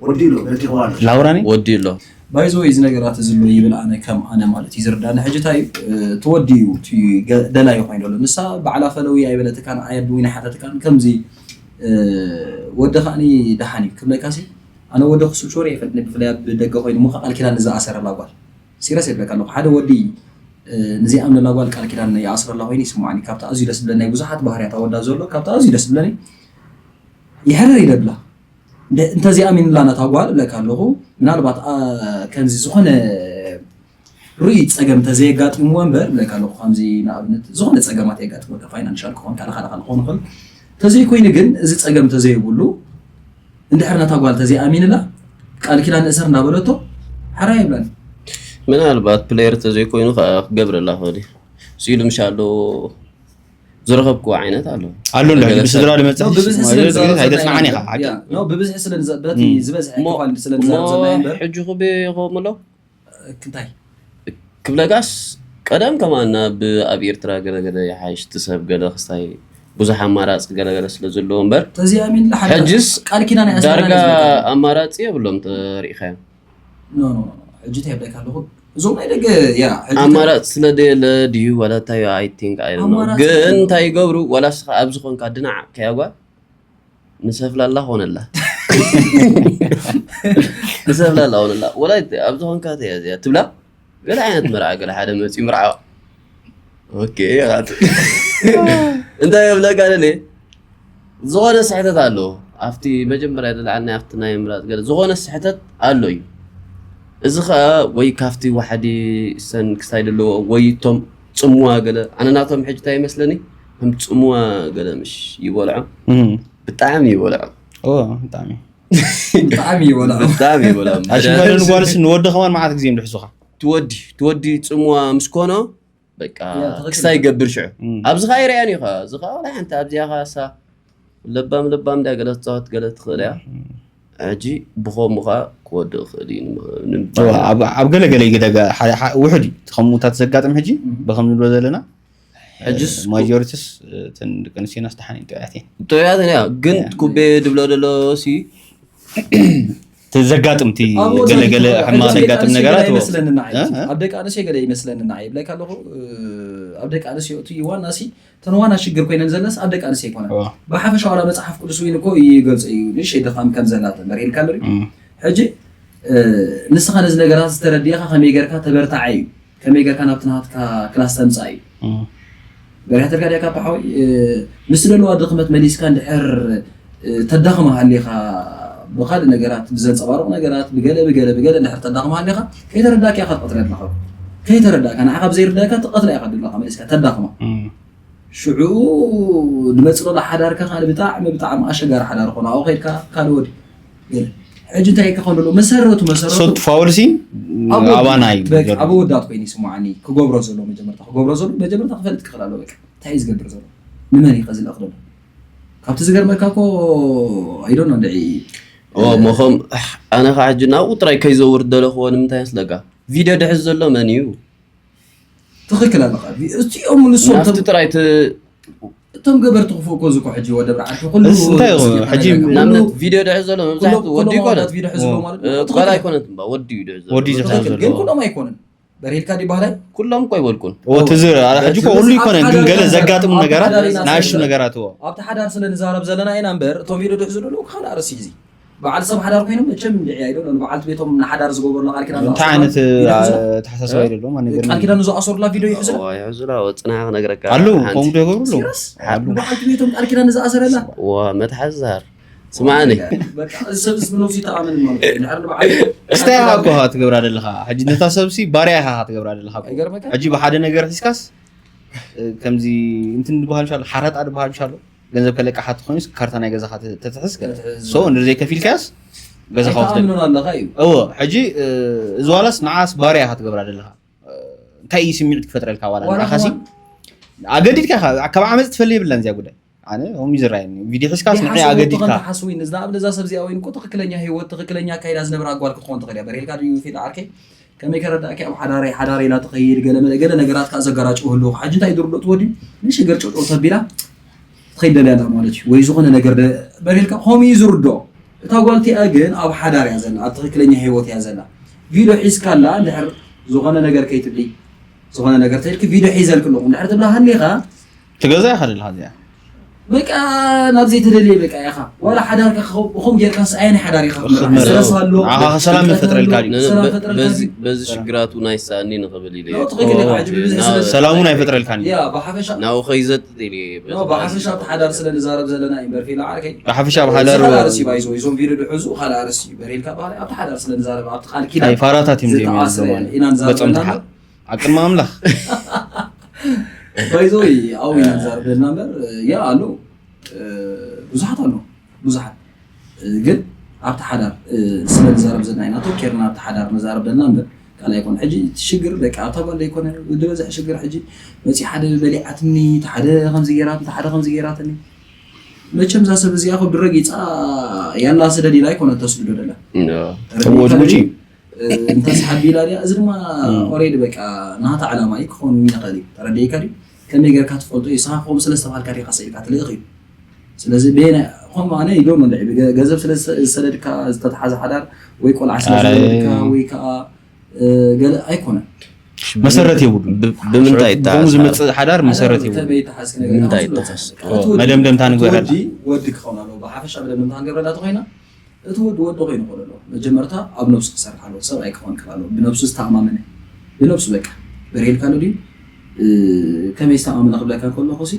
ወዲ ኢሎ በቲኽዋ ኣሎ። ላውራኒ? ወዲ ኣሎ ባይዞ እዚ ነገራት እዚ ኣሎ ይብል ኣነ ከም ኣነ ማለት እዩ ዝርዳኒ ሕጂ እንታይ እዩ፣ እ፣ እቲ ወዲ እዩ እቲ ገ- ደላይ ኮይኑ ዘሎ ንሳ ባዕላ ፈለዊ ኣይበለትካን ኣየድዊ ናሓተትካን ከምዚ፣ እ፣ ወዲ ከዓኒ ደሓን እዩ ክብለካ ሲ ኣነ ወዲ ክስልችወር ይፈልጥ ብፍላይ ኣብ ደገ ኮይኑ እሞ ቃል ኪዳን ዝኣሰረላ ጓል ሲረስ የብለካ ኣለኹ ሓደ ወዲ፣ እ፣ ንዘይኣምነላ ጓል ቃል ኪዳን ይኣስረላ ኮይኑ ይስማዓኒ ካብቲ ኣዝዩ ደስ ዝብለኒ ናይ ብዙሓት ባህርያት ኣወዳት ዘሎ ካብቲ ኣዝዩ ደስ ዝብለኒ ይሕርር ይደብላ እንተ- እንተዘይኣሚንላ ነታ ጓል እብለካ ኣለኹ ምናልባት ኣ፣ ከምዚ ዝኾነ ርኡይ ፀገም እንተዘየጋጥምዎ እምበር እብለካ ኣለኹ ከምዚ ንኣብነት ዝኾነ ፀገማት የጋጥመካ ፋይናንሻል ክኾን ካልእ ካልእ ካልእ ክኾን ይኽእል እንተዘይኮይኑ ግን እዚ ፀገም እንተዘይብሉ እንድሕር ነታ ጓል እንተዘይኣሚንላ ቃል ኪዳን ንእሰር እንዳበለቶ ሓራ የብላን ምናልባት ፕሌየር ተዘይኮይኑ ከዓ ክገብረላ ክእል እዩ ስኢሉ ምሻ ኣሎ ዝረኸብክዎ ዓይነት ኣሎ ኣሎ እንዶ ሕጂ ብስድራ ዝመፅእ ብብዝሒ ስለ ማለት ንዛረብ ኣይተስማዓን ኢኻ ዘለና- ሓቂ ያ፣ ኖ፣ ብብዝሒ ስለ ንዘ- በቲ እም። ዝበዝሐ እሞ- ክፋል ስለ እሞ ንዛረብ ዘለና እምበር ሕጂ ክበ ይኸውን ኣሎ እንታይ ክብለካስ ቀደም ከማና ብ- ኣብ ኤርትራ ገለገለ ይሓይሽ ትሰብ ገለ ክስታይ ብዙሕ ኣማራፂ ገለገለ ስለ ዘለዎ እምበር ተዚኣሚን ለሓደ ሕጅስ ቃል ኪዳን እያ ዳርጋ ዝብለካ። ኣማራፂ የብሎም ተሪኢኻዮ ኖ፣ ኖ፣ ኖ። ሕጂ እንታይ ይብለካ ኣለኹ እዞም ናይ ደገ ያ ሕጂ ኣማራፂ ስለ ደየለ ድዩ ዋላ እንታይ I think I don't know። ኣማራፂ ግን የብሎም። እንታይ ይገብሩ ዋላ ስኻ ኣብ ዝኾንካ ድናዕ ከያጓ ንሰፍላላ ኾነላ ንሰብላ ላውንላ ወላይ ኣብዚ ኾንካ ተያ እዚኣ ትብላ። ገለ ዓይነት መርዓ ገለ ሓደ መፂኡ ምርዓ። ኦኬ። እንታይ የብለካ ደለ? ዝኾነ ስሕተት ኣሎ። ኣብቲ መጀመርያ ዝለዓልና ኣብቲ ናይ ምራፅ ገለ ዝኾነ ስሕተት ኣሎ እዩ። እዚ ኸኣ ወይ ካብቲ ዋሕዲ ሰን ክሳይ ዘለዎ ወይ እቶም ፅምዋ ገለ ኣነ ናቶም ሕጂ እንታይ ይመስለኒ ከም ፅምዋ ገለ ምሽ ይበልዖ። ብጣዕሚ ይበልዖ። ብጣዕሚ ብጣዕሚ ይበልዖ። ብጣዕሚ ይበልዖ። ኣሽመልን ጓልስ ንወዲ ከማን መዓት ግዜ እዮም ድሕሱኻ። ትወዲ ትወዲ ፅምዋ ምስ ኮኖ በቃ ክሳይ ገብር ሽዑ ኣብዚ ኸዓ ይርኣን እዩ ኸዓ እዚ ኸዓ ዋላ ሓንቲ ኣብዚኣ ኸዓ እሳ ለባም ለባም እንዳ ገለ ትፃወት ገለ ትኽእል እያ። ሕጂ ብኸምኡ ኸዓ ክወድእ ይኽእል እዩ። ኣብ ገለ ገለ ይግደጋ ውሕድ እዩ ከምኡታት ዘጋጥም ሕጂ ብኸም ንብሎ ዘለና። ሕጅስ ማጆሪቲስ እተን ደቂ ኣንስትዮና ዝተሓን ጥዑያት እየን። ጥዑያት እያ ግን ኩቤ ድብሎ ደሎ ሲ ዘጋጥም እቲ ገለገለ ሕማቅ ዘጋጥም ነገራት ይመስለንና። ኣብ ደቂ ኣንስትዮ ገለ ይመስለንና ይብለካ ኣለኹ። ኣብ ደቂ ኣንስትዮ እቲ ዋና ሲ ተን ዋና ሽግር ኮይነን ዘለስ ኣብ ደቂ ኣንስትዮ ይኮነ። ብሓፈሻ ዋላ መፅሓፍ ቅዱስ እውን እኮ ይገልፆ እዩ። ንእሽተይ ድኻም ከም ዘላ ተንበር ኢልካ ኣሎ። ሕጂ ንስኻ ነዚ ነገራት ዝተረድእኻ ከመይ ጌርካ ተበርታዓ እዩ። ከመይ ጌርካ ናብቲ ናትካ ክላስ ተምፃእ እዩ። በሪሃተልካ ዲያ ካብ ሓወይ ምስ ዘለዋ ድኽመት መሊስካ እንድሕር ተዳኽማ ሃሊኻ ብካልእ ነገራት ብዘንፀባርቑ ነገራት ብገለ ብገለ ብገለ እንድሕር ተዳኽማ ሃሊኻ ከይተረዳእካ ኢኻ ትቐትለ ኣለኻ። ከይተረዳእካ ንዓኻ ብዘይርዳእካ ትቐትላ ኢኻ ዘለኻ መሊስካ ተዳኽማ። ሽዑ ድመፅእ ዘሎ ሓዳርካ ካልእ ብጣዕሚ ብጣዕሚ ኣሸጋሪ ሓዳር ኾነ ኣብኡ ከይድካ ካልእ ወዲ ገለ ሕጂ እንታይ ክኾን ደሎ መሰረቱ መሰረቱ ሶት ፋውልሲ ኣባና እዩ በቃ ገሩ። ኣብ ወዳት ኮይኑ ይስማዓኒ ክገብሮ ዘሎ መጀመርታ ክገብሮ ዘሎ መጀመርታ ክፈልጥ ክኽእል ኣሎ በቃ እንታይ እዩ ዝገብር ዘሎ ንመን እዩ ከዝልእኽ ዘሎ ካብቲ ዝገርመካ እኮ ኣይዶኖ እንድዒ ኦ፣ መኸም ኣነ ከዓ ሕጂ ናብኡ ጥራይ ከይዘውር ደለኽዎ ንምንታይ መስለካ? ቪድዮ ድሕዝ ዘሎ መን እዩ? ትኽክል ኣለኻ። እቲኦም ንሶም ናብቲ ጥራይ እቶም ገበርቲ ክፉእ እኮ ዝኮ ሕጂ ወደ ብርዓት ኩሉ እስ እንታይ እዩ? ሕጂ ንኣብነት ቪድዮ ድሕዝ ዘሎ መብዛሕትኡ ወዲ ይኮነት ቪድዮ ሕዝሎ ማለት እ፣ ጓል ኣይኮነት እምባ ወዲ እዩ ድሕዝ ዘሎ። ወዲ እዩ ዝሕዝ ትኽክል ግን ዘሎ። ኩሎም ኣይኮንን። በርሂልካ ዲ ባህላይ ኩሎም እኮ ኣይበልኩን። ወትዝር ኣረ ሕጂ እኮ ሁሉ ይኮነ ግን ገለ ዘጋጥሙ ነገራት ናሹ ነገራት እዎ። ኣብቲ ሓዳር ስለ ንዛረብ ዘለና ኢና እምበር እቶም ቪድዮ ድሕዝ ዘሎ ካልእ ኣርእሲ እዩ። በዓል ሰብ ሓዳር ኮይኖም መቸም እንድዒ ኣይደሎ ንበዓልቲ ቤቶም ንሓዳር ዝገበሩላ ቃል ኪዳን እንታይ ዓይነት ተሓሳስባ ይደሎም ኣነ ገርም ቃል ኪዳን ዝኣሰሩላ ቪድዮ ይሕዝላ ይሕዝላ ወፅና ክነግረካ ኣለዉ ከምኡ ዶ ይገብሩ ኣለዉ በዓልቲ ቤቶም ቃል ኪዳን ዝኣሰረላ ዋ መትሓዚ ዝሃር ስማዕኒ ሰብስ ብነብሱ ይተኣመን ማለት እዩ ድሕሪ ንበዓል እስታይ እኮ ትገብራ ዘለኻ ሕጂ ነታ ሰብሲ ባርያ ኢኻ ትገብራ ዘለኻ ሕጂ ብሓደ ነገር ሒዝካስ ከምዚ እንትን ዝበሃል ሻሎ ሓረጣ ዝበሃል ሻሎ ገንዘብ ከለቃሓት ትኾይኑስ ካርታ ናይ ገዛኻ ተትሕዝ ገለ ሶ እንድር ዘይከፊልካያስ ገዛኻ ወስደ ኣይተኣምኖን ኣለኻ እዩ እዎ ሕጂ እዚ ዋላስ ንዓስ ባርያ ኢኻ ትገብራ ዘለኻ እንታይ እዩ ስምዒት ክፈጥረልካ ዋላ ንዓኻሲ ኣገዲድካ ኢኻ ካብ ዓመፅ ትፈሊ የብላን እዚኣ ጉዳይ ኣነ ሆም ይዝራየኒ ቪድዮ ሒዝካስ ንዓይ ኣገዲድካ ሓስቡ ንዝንኣብነት እዛ ሰብ እዚኣ ወይ እኮ ትኽክለኛ ህይወት ትኽክለኛ ኣካይዳ ዝነብራ ኣጓል ክትኾን ትኽእል እያ በርሄልካ ድዩ ፊል ዓርከይ ከመይ ከረዳእኪ ኣብ ሓዳረይ ሓዳረይ ኢላ ትኸይድ ገለ መለ ገለ ነገራት ከዓ ዘጋራጭ ህልው ሕጂ እንታይ ዝርድኦ ትወዲ ንሽገር ጨውጨው ተቢላ ትኸይድ ደልያ ኣላ ማለት እዩ ወይ ዝኾነ ነገር በርሄልካ ከምኡ እዩ ዝርድኦ እታ ጓል እቲኣ ግን ኣብ ሓዳር እያ ዘላ ኣብ ትኽክለኛ ህይወት እያ ዘላ ቪድዮ ሒዝካ ኣላ እንድሕር ዝኾነ ነገር ከይትብሊ ዝኾነ ነገር ተልኪ ቪድዮ ሒዘልክ ኣለኹ እንድሕር ትብላ ሃሊኻ ትገዛ ኢኻ ደለኻ እዚኣ በቃ ናብ ዘይተደልየ በቃ ኢኻ ዋላ ሓዳርካ ብኸም ጌርካ ሰኣየን ሓዳር ኢኻ ክትመርሕ ሰለስ ኣሎ ንዓኻ ሰላም ይፈጥረልካ ድዩ ሰላም ፈጥረልካ ድዩ በዚ ሽግራት እውን ኣይሰኣኒ ንኽብል ኢለ እየ ትኽክል ኢኻ ሕጂ ብብዝሒ ስለ ሰላም እውን ኣይፈጥረልካ ድዩ ያ ብሓፈሻ ናብኡ ከይዘጥጥ ኢለ እየ በዚ ብሓፈሻ ኣብቲ ሓዳር ስለ ንዛረብ ዘለና እዩ በርፌ ላዓርከይ ብሓፈሻ ብሓዳር ዝኻላርሲ ባይዞ እዞም ቪድዮ ድሕዙ ካልእ ኣርሲ እዩ በርፌልካ ባህሪ ኣብቲ ሓዳር ስለ ንዛረብ ኣብቲ ቃል ኪዳን ፋራታት እዮም ዝተኣስረ ኢና ንዛረብ ዘለና ኣቅድሚ ኣምላኽ ባይዞይ ኣብኡ ኢና ንዛረብ ዘለና እምበር ያ ኣሎ ብዙሓት ኣሎ ብዙሓት ግን ኣብቲ ሓዳር ስለ ንዛረብ ዘለና ኢና ቶ ኬርና ኣብቲ ሓዳር ንዛረብ ዘለና እምበር ካልኣይ ኮን ሕጂ እቲ ሽግር በቃ ኣብታ ጓል ዘይኮነ ወዲ በዝሒ ሽግር ሕጂ መፂ ሓደ በሊዓትኒ እቲ ሓደ ከምዚ ገይራትኒ እቲ ሓደ ከምዚ ገይራትኒ መቸም እዛ ሰብ እዚኣ ኮ ብረጊፃ ያላ ስደድ ኢላ ኣይኮነ ተስግዶ ደላ ተወጅጉጂ እንተስ ሓቢላ ድያ እዚ ድማ ኦሬዲ በቃ ናታ ዓላማ እዩ ክኸውን ይነኽእል እዩ ተረዲእካ ድዩ ከመይ ጌርካ ትፈልጦ እዩ ስኻ ከምኡ ስለ ዝተባሃልካ ዲኻ ስኢልካ ትልእኽ እዩ ስለዚ ቤና ከም ኣነ ይዶም እንድዒ ገንዘብ ስለ ዝሰደድካ ዝተተሓዘ ሓዳር ወይ ቆልዓ ስለ ዝወለድካ ወይ ከዓ ገለ ኣይኮነን መሰረት የብሉ ብምንታይ ከምኡ ዝመፅእ ሓዳር መሰረት የብሉ ምንታይ መደምደምታ ንግበር ወዲ ክኸውን ኣለዎ ብሓፈሻ መደምደምታ ንገብረላ ተኮይና እቲ ወዲ ወዲ ኮይኑ ክእል ኣለዎ። መጀመርታ ኣብ ነብሱ ክሰርሕ ኣለዎ። ሰብኣይ ክኾን ክእል ኣለዎ። ብነብሱ ዝተኣማመነ፣ ብነብሱ በቃ። በርሄልካ ኣሎ ድዩ? እ፣ ከመይ ዝተኣማመነ ክብለካ ከለኹ ሲ፣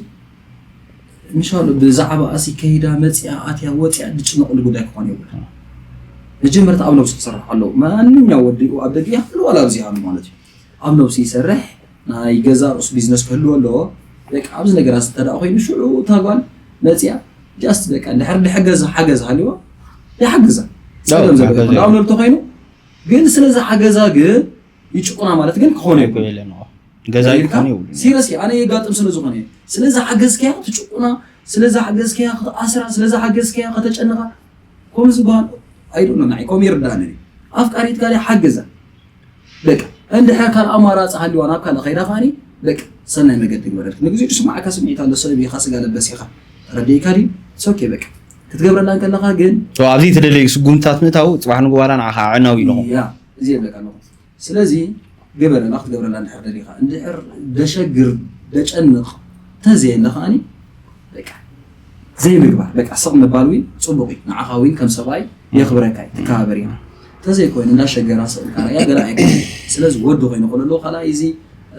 ምሻሉ ብዛዕባ ኣሲ ከይዳ መጽያ ኣትያ ወጽያ ዝጭነቕሉ ጉዳይ ክኾን የብሉ። መጀመርታ ኣብ ነብሱ ክሰርሕ ኣለዎ። ማንኛው ወዲ ኣብ ደገ ይሃሉ ዋላ ኣብዚ ይሃሉ ማለት እዩ። ኣብ ነብሱ ይሰርሕ፣ ናይ ገዛ ርእሱ ቢዝነስ ክህልዎ ኣለዎ። በቃ ኣብዚ ነገራት እንተ ደኣ ኮይኑ ሽዑ እታ ጓል መጽያ ጃስት በቃ እንድሕር ድሕገዝ ሓገዝ ሃልዎ ይሓግዛ። ጸገም ዘለዎ ሓገዝ ይኹን። እዩ። ኣብ ነብሱ ኮይኑ ግን ስለዚ ሓገዛ ግን ይጭቁና ማለት ግን ክኾነ ይብሉ። ገዛ ይኮን ይብሉ። ሲሪየስ ኣነ የጋጥም ስለ ዝኾነ እዩ። ስለዚ ሓገዝከያ ክትጭቁና፣ ስለዚ ሓገዝከያ ክትኣስራ፣ ስለዚ ሓገዝከያ ከተጨንቓ፣ ከምኡ ዝበሃል ኣይዶኖ ንዓይ ከምኡ ይርዳእኒ። ኣፍቃሪት ጋር ሓገዛ። በቃ እንድሕር ካልእ ኣማራፂ ሃልዋ ናብ ካልእ ከይዳ ከዓኒ በቃ ሰናይ መገዲ ግበረልክ። ንግዚኡ ዝስማዓካ ስምዒት ኣሎ፣ ሰብ ኢኻ፣ ስጋ ለበስ ኢኻ። ተረዲእካ ድዩ? ሶኬ በቃ ክትገብረላ እንከለኻ ግን ኣብዚ ትደለዩ ስጉምታት ምእታው ፅባሕ ንግባላ ንዓኻ ኣዕናዊ ኢለኹም። ያ፣ እዚ የብለካ ኣለኹ። ስለዚ ግበረላ ክትገብረላ እንድሕር ደሊኻ፣ እንድሕር ደሸግር ደጨንቕ ተዘየለ ከዓኒ በቃ ዘይምግባር፣ በቃ ስቕ ምባል እውን ፅቡቕ እዩ። ንዓኻ እውን ከም ሰብኣይ የኽብረካ እዩ፣ ትከባበር ኢና። ተዘይኮይኑ እንዳሸገራ ስቕ ኢልካ ራእያ ገለ ኣይኮነ። ስለዚ ወዲ ኮይኑ ክለሎ ካልኣይ እዚ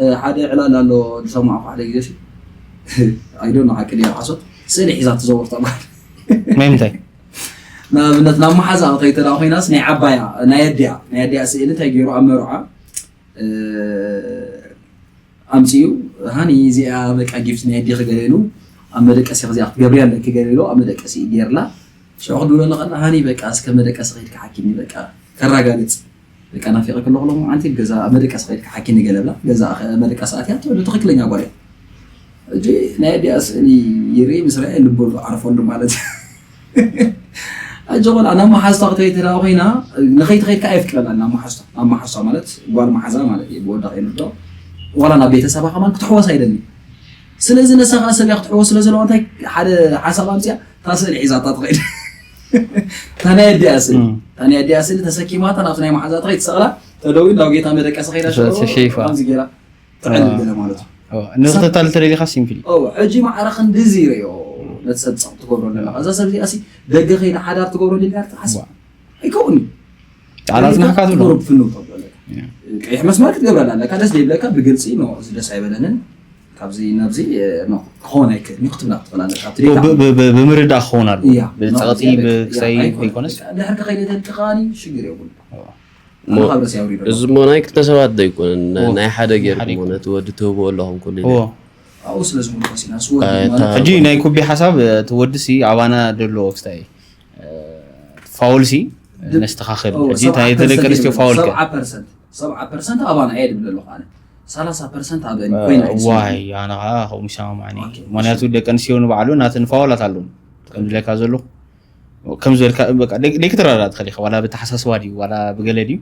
እ፣ ሓደ ዕላል ኣሎ ዝሰማዕኩ ሓደ ግዜ ሲ ኣይዶ ንሓቂ ድያ ሓሶት ስእሊ ሒዛ ትዘውር ተባል ናይ ምንታይ? ንኣብነት ናብ መሓዛ ከይተዳ ኮይናስ ናይ ዓባያ ናይ ኣዲያ ናይ ኣዲያ ስእሊ እንታይ ገይሩ ኣብ መርዓ እ፣ ኣምፅኡ ሃኒ እዚኣ በቃ ጊፍት ናይ ኣዲኺ ገለ ኢሉ ኣብ መደቀሲ ዚኣ ክትገብርያ ኣለኪ ገለ ኢሉ ኣብ መደቀሲ ገይርላ ሽዑ ክድውለሉ ከላ ሃኒ በቃ እስከ መደቀሲ ከይድካ ሓኪምኒ በቃ ከራጋግፅ በቃ ናፊቐ ከለኹ ሎም ዓንቲ ገዛ ኣብ መደቀሲ ከይድካ ሓኪምኒ ገለ ብላ ገዛ መደቀሲ ኣትያ ትብሉ ትኽክለኛ ጓል እያ ሕጂ ናይ ኣዲኣ ስእሊ ይርኢ ምስ ረኣየ ልቡ ዓርፈሉ ማለት እዩ ሕጂ ቆልዓ ናብ መሓዝታ ክትከይድ ተዳ ኮይና ንኸይትኸይድካ ኣየፍቅደላ ናብ መሓዝታ ናብ መሓዝታ ማለት ጓል መሓዛ ማለት እዩ ብወዳ ከይንርዶ ዋላ ናብ ቤተሰባ ከማን ክትሕወስ ኣይደልን ስለዚ ነሳ ከዓ ሰብ እያ ክትሕወስ ስለ ዘለዋ እንታይ ሓደ ሓሳብ ኣምፅያ እታ ስእሊ ሒዛታ ትኸይድ እታ ናይ ኣዲኣ ስእሊ እታ ናይ ኣዲኣ ስእሊ ተሰኪማታ ናብቲ ናይ መሓዛ ትኸይድ ትሰቕላ ተደዊ ናብ ጌታ መደቀሲ ከይዳ ተሸይፋ። ከምዚ ገይራ ትዕልል ገለ ማለት እዩ ንኽተታል ተደሊኻ ሲምፕሊ ሕጂ ማዕረ ክንድዚ ይርእዮ ነቲ ሰብ ፀቕ ትገብሮ ኣለኻ እዛ ሰብ እዚኣ ሲ ደገ ከይዳ ሓዳር ትገብሮ ሊልካ ትሓስብ ኣይከውን እዩ ቃላት ናካ ትብሎ ትገብሮ ብፍንው ተብሎ ኣለካ ቀይሕ መስመር ክትገብረላ ኣለካ ደስ ዘይብለካ ብግልፂ ኖ እዚ ደስ ኣይበለንን ካብዚ ናብዚ ኖ ክኸውን ኣይክእል እዩ ክትብላ ክትኽእል ኣለካ ኣብቲ ደይታ ብ- ብ- ብ- ብምርዳእ ክኸውን ኣለዎ እያ፣ ብፀቕጢ ኖ፣ ብክሳይ ብያ፣ ኣይኮነን። ዘይኮነስ በቃ፣ እንድሕር ከኸይደ ተልካ ከዓኒ ሽግር የብሉ እሞ ኣነ ካብ ርእሲ ኣውሪዶ እዚ እሞ ናይ ክልተ ሰባት ዶ ኣይኮነን ን- ናይ ሓደ ጌርኩሞ ነቲ ወዲ ትህብዎ ኣለኹም ኩሉ እዎ ግዜ ኣብኡ ስለ ዝምርኮስ ኢና እሱ ወዲ ኣታ- ማለት ሕጂ ናይ ኩቢ ሓሳብ እቲ ወዲ ሲ ኣባና ደሎ ክስታይ ፋውል ሲ ነስተኻኽል ሕጂ ናይ ደቂ ኣንስትዮ ፋውል ከ ሰብዓ ፐርሰንት ሰብዓ ፐርሰንት ኣባና እየ ድብል ኣለኹ ኣነ ሰላሳ ፐርሰንት ኣበኒ ኮይና እየ ዝስምዓኒ። ዋይ ኣነ ከዓ ከምኡ ይሰማማዕኒ ኦኬ፣ ምክንያቱ ደቂ ኣንስትዮ ንባዕሉ ናተን ፋውላት ኣለውን ከም ዝብለካ ዘለኹ ከም ዝበልካ በቃ ደይ- ደይክትረዳዳ ትኽእል ኢኻ ዋላ ብተሓሳስባ ድዩ ዋላ ብገለ ድዩ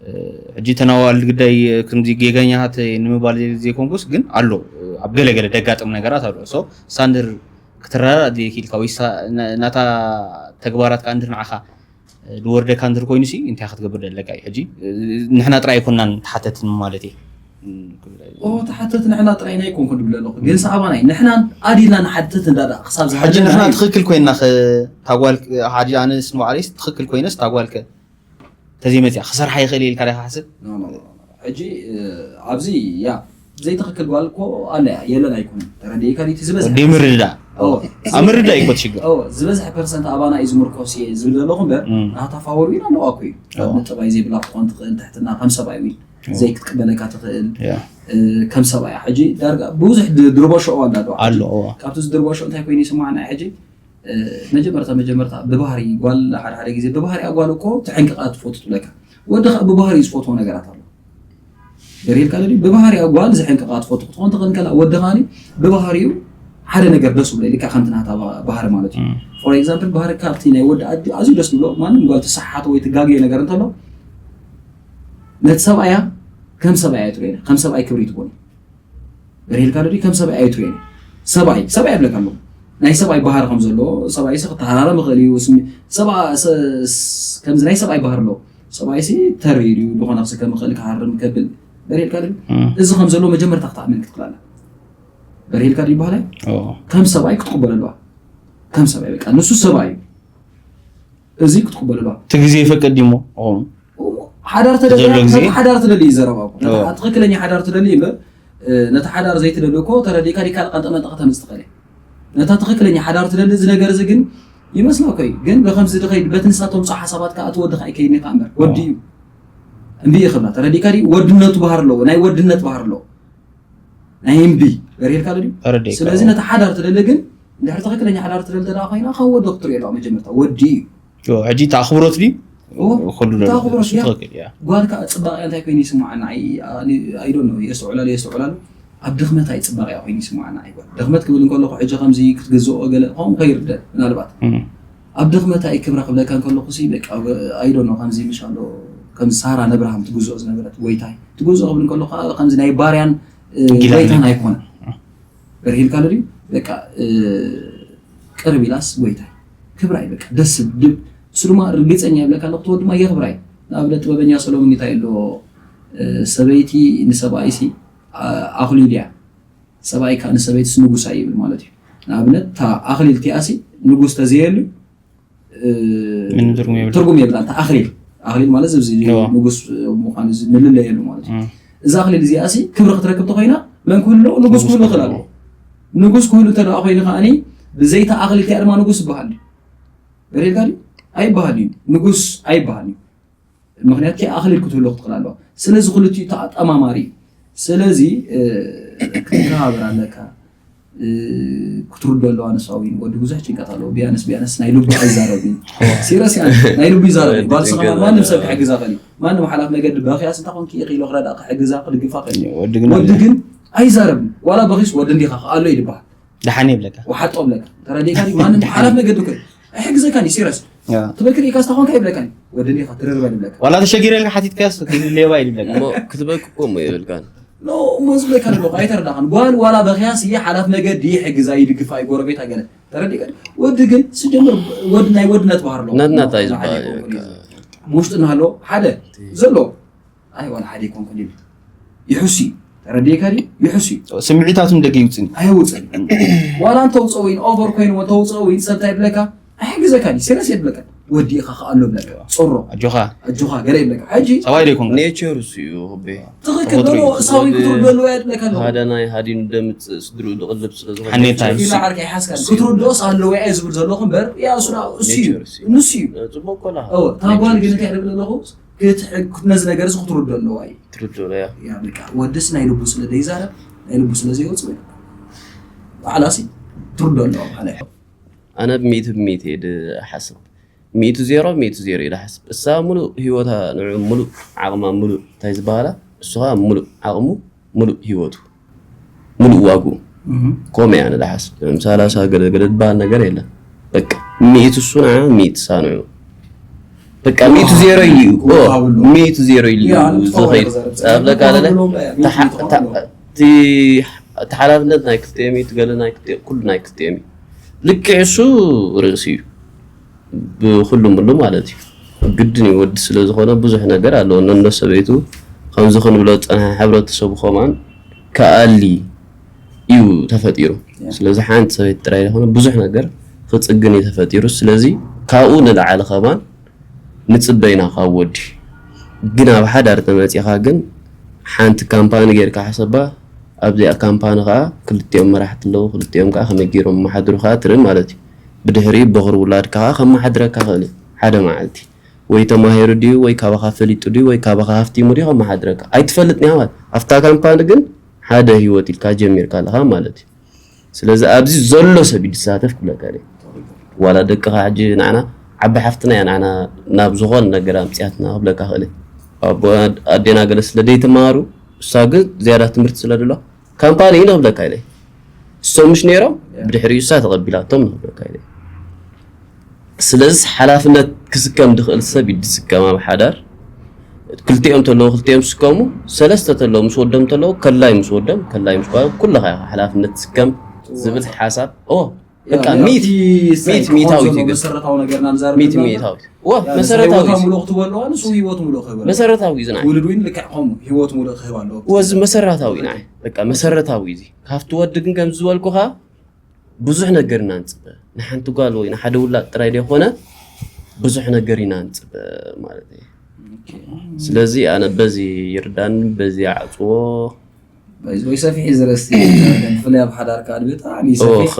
እ፣ ሕጂ ተናዋል ግዳይ ከምዚ ጌጋኛታት ንምባል ዘይ- ዘይኮንኩስ ግን ኣሎ እ፣ ኣብ ገለ ገለ ደጋጥም ነገራት ኣሎ ሶ ሳንድር ክትረዳዳ ድሌክ ኢልካ ወይ ሳ- ና- ናታ ተግባራት ከዓ እንድር ንዓኻ ዝወርደካ እንድር ኮይኑ ሲ እንታይ ክትገብር ደለካ እዩ ሕጂ ንሕና ጥራይ ኣይኮናን ተሓተትን ማለት እዩ ኦ ተሓተት ንሕና ጥራይ ናይ ኮንኩ ድብል ኣለኹ ግን ሰኣባና እዩ ንሕና ኣዲልና ንሓተት እንዳዳ ክሳብ ሕጂ ዝሓጀና ንሕና እዩ። ትኽክል ኮይና ታጓል ሓዲ ኣነስ ንባዕለይስ ትኽክል ኮይነስ ታጓልከ ተዘይመፅያ ክሰርሓ ይኽእል ኢልካ ዲኻ ሓስብ ሕጂ ኣብዚ ያ ዘይትኽክል ጓል እኮ ኣለያ የለን ኣይኮነን ተረዲእካ ድዩ? እቲ ዝበዝሐ ወዲ ምርድዳእ ኦ፣ ኣብ ምርድዳእ እዩ እኮ እቲ ሽግር ኦ፣ ዝበዝሐ ፐርሰንት ኣባና እዩ ዝምርኮስ እየ ዝብል ዘለኹ እምበር እም። ናታ ፋወር ዊን ኣለዋ እኮ እዩ ካብ ኦ። ንጥባይ ዘይብላ ክትኾን ትኽእል ትሕትና ከም ሰብኣይ ዊን ዘይክትቅበለካ ትኽእል ያ። እ፣ ከም ሰብኣያ ሕጂ ዳርጋ ብዙሕ ድ- ድርቦ ሸኦ ኣላ ዶ ኣሎ እዎ። ካብቲ ዝድርቦ ሸኦ እንታይ ኮይኑ ይስማዓና ሕጂ መጀመርታ መጀመርታ ብባህሪ ጓል ሓደ ሓደ ግዜ ብባህሪኣ ጓል እኮ ትሕንቅቃ ትፈቱ ትብለካ ወዲ ከዓ ብባህሪ ዝፈትዎ ነገራት ኣሎ ገሪልካ ለ ብባህሪኣ ጓል ዝሕንቅቃ ትፈቱ ክትኾን ትኽእል ከላ ወዲ ከዓ ብባህሪኡ ሓደ ነገር ደስ ብሎ ኢልካ ከምቲ ናታ ባህሪ ማለት እዩ for example ባህሪ ካብቲ ናይ ወዲ ኣዲ ኣዝዩ ደስ ዝብሎ ማንም ጓል ትሰሓሓቶ ወይ ትጋግዮ ነገር እንተሎ ነቲ ሰብኣያ ከም ሰብኣያ ትሪኦ ከም ሰብኣይ ክብሪ ትቦኒ በርሄልካ ዶ ከም ሰብኣይ ኣይትሪኦን ሰብኣይ ሰብኣይ ይብለካ ኣለኹ ናይ ሰብኣይ ባህሪ ከም ዘለዎ ሰብኣይ ሲ ክተሃራረም ይኽእል እዩ ስሚ ሰብኣ ሰ- ስ- ከምዚ ናይ ሰብኣይ ባህሪ ኣለዎ ሰብኣይ ሲ ተር እዩ ዝኾነ ክስከም ይኽእል ክሃርም ከብል በርሄልካ ዶ እም። እዚ ከም ዘለዎ መጀመርታ ክትኣምን ክትክላለ በርሄልካ ዶ ይበሃላ ኦ። ከም ሰብኣይ ክትቅበሎ ኣለዋ ከም ሰብኣይ በቃ ንሱ ሰብኣይ እዩ እዚ ክትቅበለሉ ኣለካ። እቲ ግዜ ይፈቅድ ድሞ? ሓዳር ተደሊ ዘሎ ግዜ? ሓዳር ትደሊ እዩ ዘረባ እኮ። ኦ። ትኽክለኛ ሓዳር ትደሊ እምበር ነቲ ሓዳር ዘይትደሊ እኮ ተረዲእካ ዲካ ቀንጠመንጠ ከተምጽእ ትኽእል። ነታ ትኽክለኛ ሓዳር ትደሊ እዚ ነገር እዚ ግን ይመስለካ እዩ። ግን ብከምዚ ድኸይድ በቲ ንሳ ተምፅኦ ሓሳባት ከዓ እቲ ወዲ ከዓ ይከይድኒ ከዓ እምበር ወዲ እዩ። እምቢ ይኽብላ ተረዲእካ ድዩ? ወድነቱ ባህር ኣለዎ፣ ናይ ወድነት ባህር ኣለዎ። ናይ እምቢ በሪርካ ድዩ? ተረዲእካ። ስለዚ ነቲ ሓዳር ትደሊ ግን እንድሕር ትኽክለኛ ሓዳር ትደሊ ተደኣ ኮይና ካብ ወዲ ክትሪኦ ኣለዋ መጀመርታ ወዲ እዩ። ዮ፣ ሕጂ እቲ ኣኽብሮት ድዩ? ኦ፣ ኩሉ እቲ ኣኽብሮት እሱ እያ። ትኽክል እያ። ጓል ከዓ ፅባቐ እንታይ ኮይኑ ይስምዓና? ኣይዶን ነው የስተውዕላሉ የስተውዕላሉ ኣብ ድኽመት ኣይፅባቐ ኮይኑ ይስምዓና። ኣይጓል ድኽመት ክብል እንከለኹ ሕጂ ከምዚ ክትግዝኦ ገለ ከምኡ ከይርደ ምናልባት እም። ኣብ ድኽመት ኣይ ክብራ ክብለካ እንከለኹ ሲ በቃ ኣይዶን ነው ከምዚ ምሽ ኣሎ ከምዚ ሳራ ነብርሃም ትግዝኦ ዝነበረት ጎይታይ ትግዝኦ ክብል እንከለኹ ከዓ ከምዚ ናይ ባርያን እ፣ ጊላን ጎይታን እዩ። ኣይኮነን በርሂልካ ድዩ በቃ እ፣ ቅርብ ኢላስ ጎይታይ ክብራይ በቃ ደስ ድብ እሱ ድማ ርግፀኛ ይብለካ ኣለኩ ትወድ ድማ የኽብራይ ንኣብነት ጥበበኛ ሰሎሞን እንታይ ኣሎ እ፣ ሰበይቲ ንሰብኣይ ሲ ኣ- ኣኽሊል እያ ሰብኣይ ከዓ ንሰበይትስ ንጉሳ ይብል ማለት እዩ ንኣብነት እታ ኣኽሊል እቲኣ ሲ ንጉስ ተዘየሉ እ፣ ምንም ትርጉም የብላን። ትርጉም የብላን እታ ኣኽሊል ኣኽሊል ማለት እዚ እዎ። ንጉስ ምዃኑ እዚ ንልለየሉ ማለት እዩ እም። እዛ ኣኽሊል እዚኣ ሲ ክብሪ ክትረክብ ተኮይና መን ክህሉ ኣለዎ ንጉስ ክህሉ ይኽእል ኣለዎ ንጉስ ክህሉ እንተ ደኣ ኮይኑ ከዓኒ ብዘይታ ኣኽሊል እቲኣ ድማ ንጉስ ይበሃል ድዩ በሬልካ ድዩ ኣይበሃል እዩ ንጉስ ኣይበሃል እዩ ምክንያት ከ ኣኽሊል ክትህሉ ክትኽእል ኣለዋ ስለዚ ክልቲኡ ተኣጠማማሪ እዩ ስለዚ እ፣ ክትከባበር ኣለካ እ፣ ክትርዶ ኣለዋ ንሳ እውን ወዲ ብዙሕ ጭንቀት ኣለዎ ቢያንስ ቢያንስ ናይ ልቡ ኣይዛረብ እዩ ሲረስ ያ ናይ ልቡ ይዛረብ እዩ ባልስኻ ማንም ሰብ ክሕግዛ ኸእል እዩ ማንም ሓላፍ መገዲ በኽያስ እንታ ኮንኪ ኢኺ ኢሎ ክረዳ ክሕግዛ ክድግፋ ኸእል እዩ ወዲ ግን ወዲ ኣለ። ግን ኣይዛረብን ዋላ በኺስ ወዲ እንዲኻ ክኣሎ ይድበሃል ደሓን ይብለካ። ወሓጦ ብለካ ተረዲእካ ድዩ? ማንም ሓላፍ መገዲ እኮ እዩ ኣይሕግዘካን እዩ ሲረስ ያ። ትበክር ኢካ ስታኾንካ ይብለካን እዩ ወዲ እንዲኻ ትርርበል ይብለካ ዋላ ተሸጊረልካ ሓቲትካስ ሌባ እዩ ይብለካ። እሞ ክትበኪ እኮ እሞ የብልካን ኖ እሞ ዝብለካ ዘለኹ ኣይተረዳኻን ጓል ዋላ በኽያስ እየ ሓላፍ መገዲ ይሕግዛ ይድግፋ እዩ ጎረቤት ኣገለ ተረዲእካ ድዩ? ወዲ ግን ስጀምር ወዲ ናይ ወድነት ባህር ኣለዎ ናትናታ እዩ ዝበሃል ሓደ እዩ ይኸውን በቃ። እዩ። ብውሽጥና ኣሎ ሓደ ዘሎ ኣይ ዋላ ሓደ ይኮንኩን ይብል ይሕሱ እዩ ተረዲእካ ድዩ ይሕሱ እዩ ስምዒታቱ ንደገ ይውፅን። ኣይውፅን ዋላ እንተውፀ ወይ ኦቨር ኮይኑ እንተውፀ ወይ ፀብታ ይብለካ ኣይሕግዘካን እዩ ሲረስ የብለካ ወዲ ኢኻ ከኣሎ ብለካ ፅሮ ኣጆኻ ኣጆኻ ገለ ይብለካ ሕጂ ሰብኣይ ዶ ይኮንካ? ኔቸር እሱ እዩ ክቤ ትኽክል ኖ እሳዊ ክትርደሉ የድለካ ኣለኹ ሃደናይ ሃዲኑ ደምፅእ ስድሩ ድቕልብ ስለ ዝኾነ ሓኔታይ። ኢላ ዓርከይ ሓስካ ክትርደኦስ ኣለዎ እየ ዝብል ዘለኹ እምበር ያ እሱ እሱ እዩ ኔቸር እሱ እዩ። ንሱ እዩ ፅቡቅ ኮላ እዎ እታ ጓል ግን እንታይ ድብል ኣለኹ ክትሕግ ነዚ ነገር እዚ ክትርዶ ኣለዋ እዩ ትርድኦ እያ ያ በቃ ወድስ ናይ ልቡ ስለ ዘይዛረብ ናይ ልቡ ስለ ዘይወፅእ በቃ ባዕላሲ ትርዶ ኣለዋ ማለት እዩ ኣነ ብሚእቲ ብሚእቲ እየ ድሓስብ ሚእቲ ዜሮ ሚእቲ ዜሮ እየ ድሓስብ እሳ ሙሉእ ህይወታ ንዑ ሙሉእ ዓቕማ ሙሉእ እንታይ ዝበሃላ እሱ ከዓ ሙሉእ ዓቕሙ ሙሉእ ህይወቱ ሙሉእ ዋግኡ ከምኡ እያ ንድሓስብ ምሳላ እሳ ገለ ገለ ዝበሃል ነገር የለን በቃ ሚእቲ እሱ ንዓ ሚእቲ እሳ ንዑ በቃ ሚእቲ ዜሮ ኢሉ እዩ ኦ፣ ሚእቲ ዜሮ ኢሉ እዩ ዝኸይድ ኣብለካ ኣለለ እቲ ሓላፍነት ናይ ክልቲኦም እዩ እቲ ገለ ናይ ክልቲኦም ኩሉ ናይ ክልቲኦም እዩ ልክዕ እሱ ርእሲ እዩ ብኩሉ ምሉ ማለት እዩ ግድን እዩ ወዲ ስለ ዝኾነ ብዙሕ ነገር ኣለዎ ነነ ሰበይቱ ከምዚ ክንብሎ ዝፀንሐ ሕብረተሰቡ ከማን ክኣሊ እዩ ተፈጢሩ ስለዚ ሓንቲ ሰበይቲ ጥራይ ዝኾነ ብዙሕ ነገር ክፅግን እዩ ተፈጢሩ ስለዚ ካብኡ ንላዓሊ ከማን ንፅበይና ካብ ወዲ ግን ኣብ ሓዳር ተመፂኻ ግን ሓንቲ ካምፓኒ ጌርካ ሓሰባ ኣብዚኣ ካምፓኒ ከዓ ክልቲኦም መራሕቲ ኣለዉ ክልቲኦም ከዓ ከመይ ገይሮም መሓድሩ ከዓ ትርኢ ማለት እዩ ብድሕሪኡ በኹሪ ውላድካ ከዓ ከመሓድረካ ክእል እዩ ሓደ መዓልቲ ወይ ተማሂሩ ድዩ ወይ ካባኻ ፈሊጡ ድዩ ወይ ካባኻ ሃፍቲሙ ድዩ ከመሓድረካ ኣይትፈልጥን ኢኻ ማለት ኣብታ ካምፓኒ ግን ሓደ ህይወት ኢልካ ጀሚርካ ኣለኻ ማለት እዩ ስለዚ ኣብዚ ዘሎ ሰብ እዩ ዝሳተፍ ክብለካ እየ ዋላ ደቅኻ ሕጂ ንዓና ዓቢ ሓፍትና እያ ንዓና ናብ ዝኾነ ነገር ኣምፅያትና ክብለካ ክእል እየ ኣቦ ኣዴና ገለ ስለ ዘይተማሃሩ እሳ ግን ዝያዳ ትምህርቲ ስለ ደሎ ካምፓኒ እዩ ንክብለካ ኢለ እሶም ምሽ ነይሮም ብድሕሪኡ እሳ ተቐቢላቶም ንክብለካ ኢለ ስለዚ ሓላፍነት ክስከም ዝኽእል ሰብ እዩ ዝስከም ኣብ ሓዳር ክልቲኦም ተለዉ ክልቲኦም ዝስከሙ ሰለስተ ተለዉ ምስ ወዶም ተለዉ ከላይ ምስ ወዶም ከላይ ምስ ጓሎም ኩልኻ ኢኻ ሓላፍነት ትስከም ዝብል ሓሳብ ኦ በቃ ሚት ሚት ሚታዊት እዩ ግን መሰረታዊ ነገርና ንዛረብ ሚት ሚታዊት ዋ መሰረታዊ እዩ ሙሉእ ክትበልዋ ንሱ ህይወት ሙሉእ ክህበል መሰረታዊ እዩ ዝና ውልድ እውን ልክዕ ከምኡ ህይወት ሙሉእ ክህብ ኣለዎ ወዚ መሰረታዊ ኢና በቃ መሰረታዊ እዩ ካብቲ ወዲ ግን ከም ዝበልኩኻ ብዙሕ ነገር ኢና ንፅበ ንሓንቲ ጓል ወይ ንሓደ ውላድ ጥራይ ዘይኮነ ብዙሕ ነገር ኢና ንፅበ ማለት እዩ። ስለዚ ኣነ በዚ ይርዳን በዚ ዓፅዎ። ወይ ሰፊሕ ዝረስ ብፍላይ ኣብ ሓዳር ከዓ ብጣዕሚ ሰፊሕ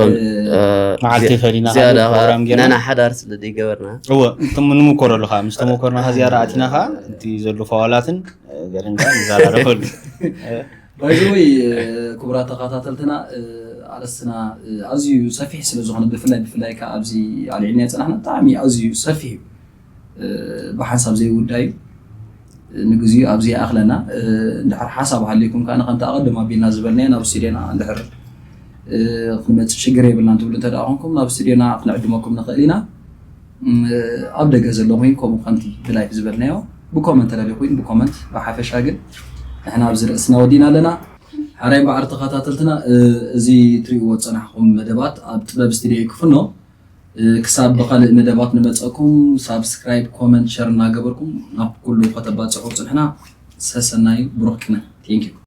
መዓልቲ ፈሊና ዝያዳ ፕሮግራም ጌርና ናና ሓዳር ስለ ዘይገበርና እወ እቶም ንምኮረሉ ከዓ ምስ ተመኮርና ከ ዝያዳ ኣቲና ከዓ እቲ ዘሎ ፈዋላትን ገርንካ ንዘራረበሉ። ባይዘወይ ክቡራት ተኸታተልትና ኣርእስትና ኣዝዩ ሰፊሕ ስለ ዝኾነ ብፍላይ ብፍላይ ከዓ ኣብዚ ኣልዒልና የፀናሕና ብጣዕሚ ኣዝዩ ሰፊሕ እዩ። ብሓንሳብ ዘይውዳእ እዩ። ንግዚኡ ኣብዚ ይኣኽለና። እንድሕር ሓሳብ ሃልይኩም ከዓ ንከምቲ ኣቐድም ኣቢልና ዝበልናዮ ናብ ስቱድዮና እንድሕር ክንመፅእ ሽግር የብልናን ትብሉ እንተ ደኣ ኮንኩም ናብ ስቱድዮና ክንዕድመኩም ንኽእል ኢና። ኣብ ደገ ዘሎ ኮይን ከምኡ ከምቲ ብላይፍ ዝበልናዮ ብኮመንት ተለልዩ ኮይን ብኮመንት ብሓፈሻ ግን ንሕና ኣብዚ ርእስና ወዲእና ኣለና። ሓራይ በዓር ተኸታተልትና እዚ ትሪእዎ ዝፀናሕኩም መደባት ኣብ ጥበብ ስቱድዮ ይክፍኖ። ክሳብ ብኻልእ መደባት ንመፀኩም ሳብስክራይብ ኮመንት ሸር እናገበርኩም ናብ ኩሉ ከተባፅሑ ፅንሕና። ሰሰናዩ ብሩክ ቅነ ቴንኪዩ።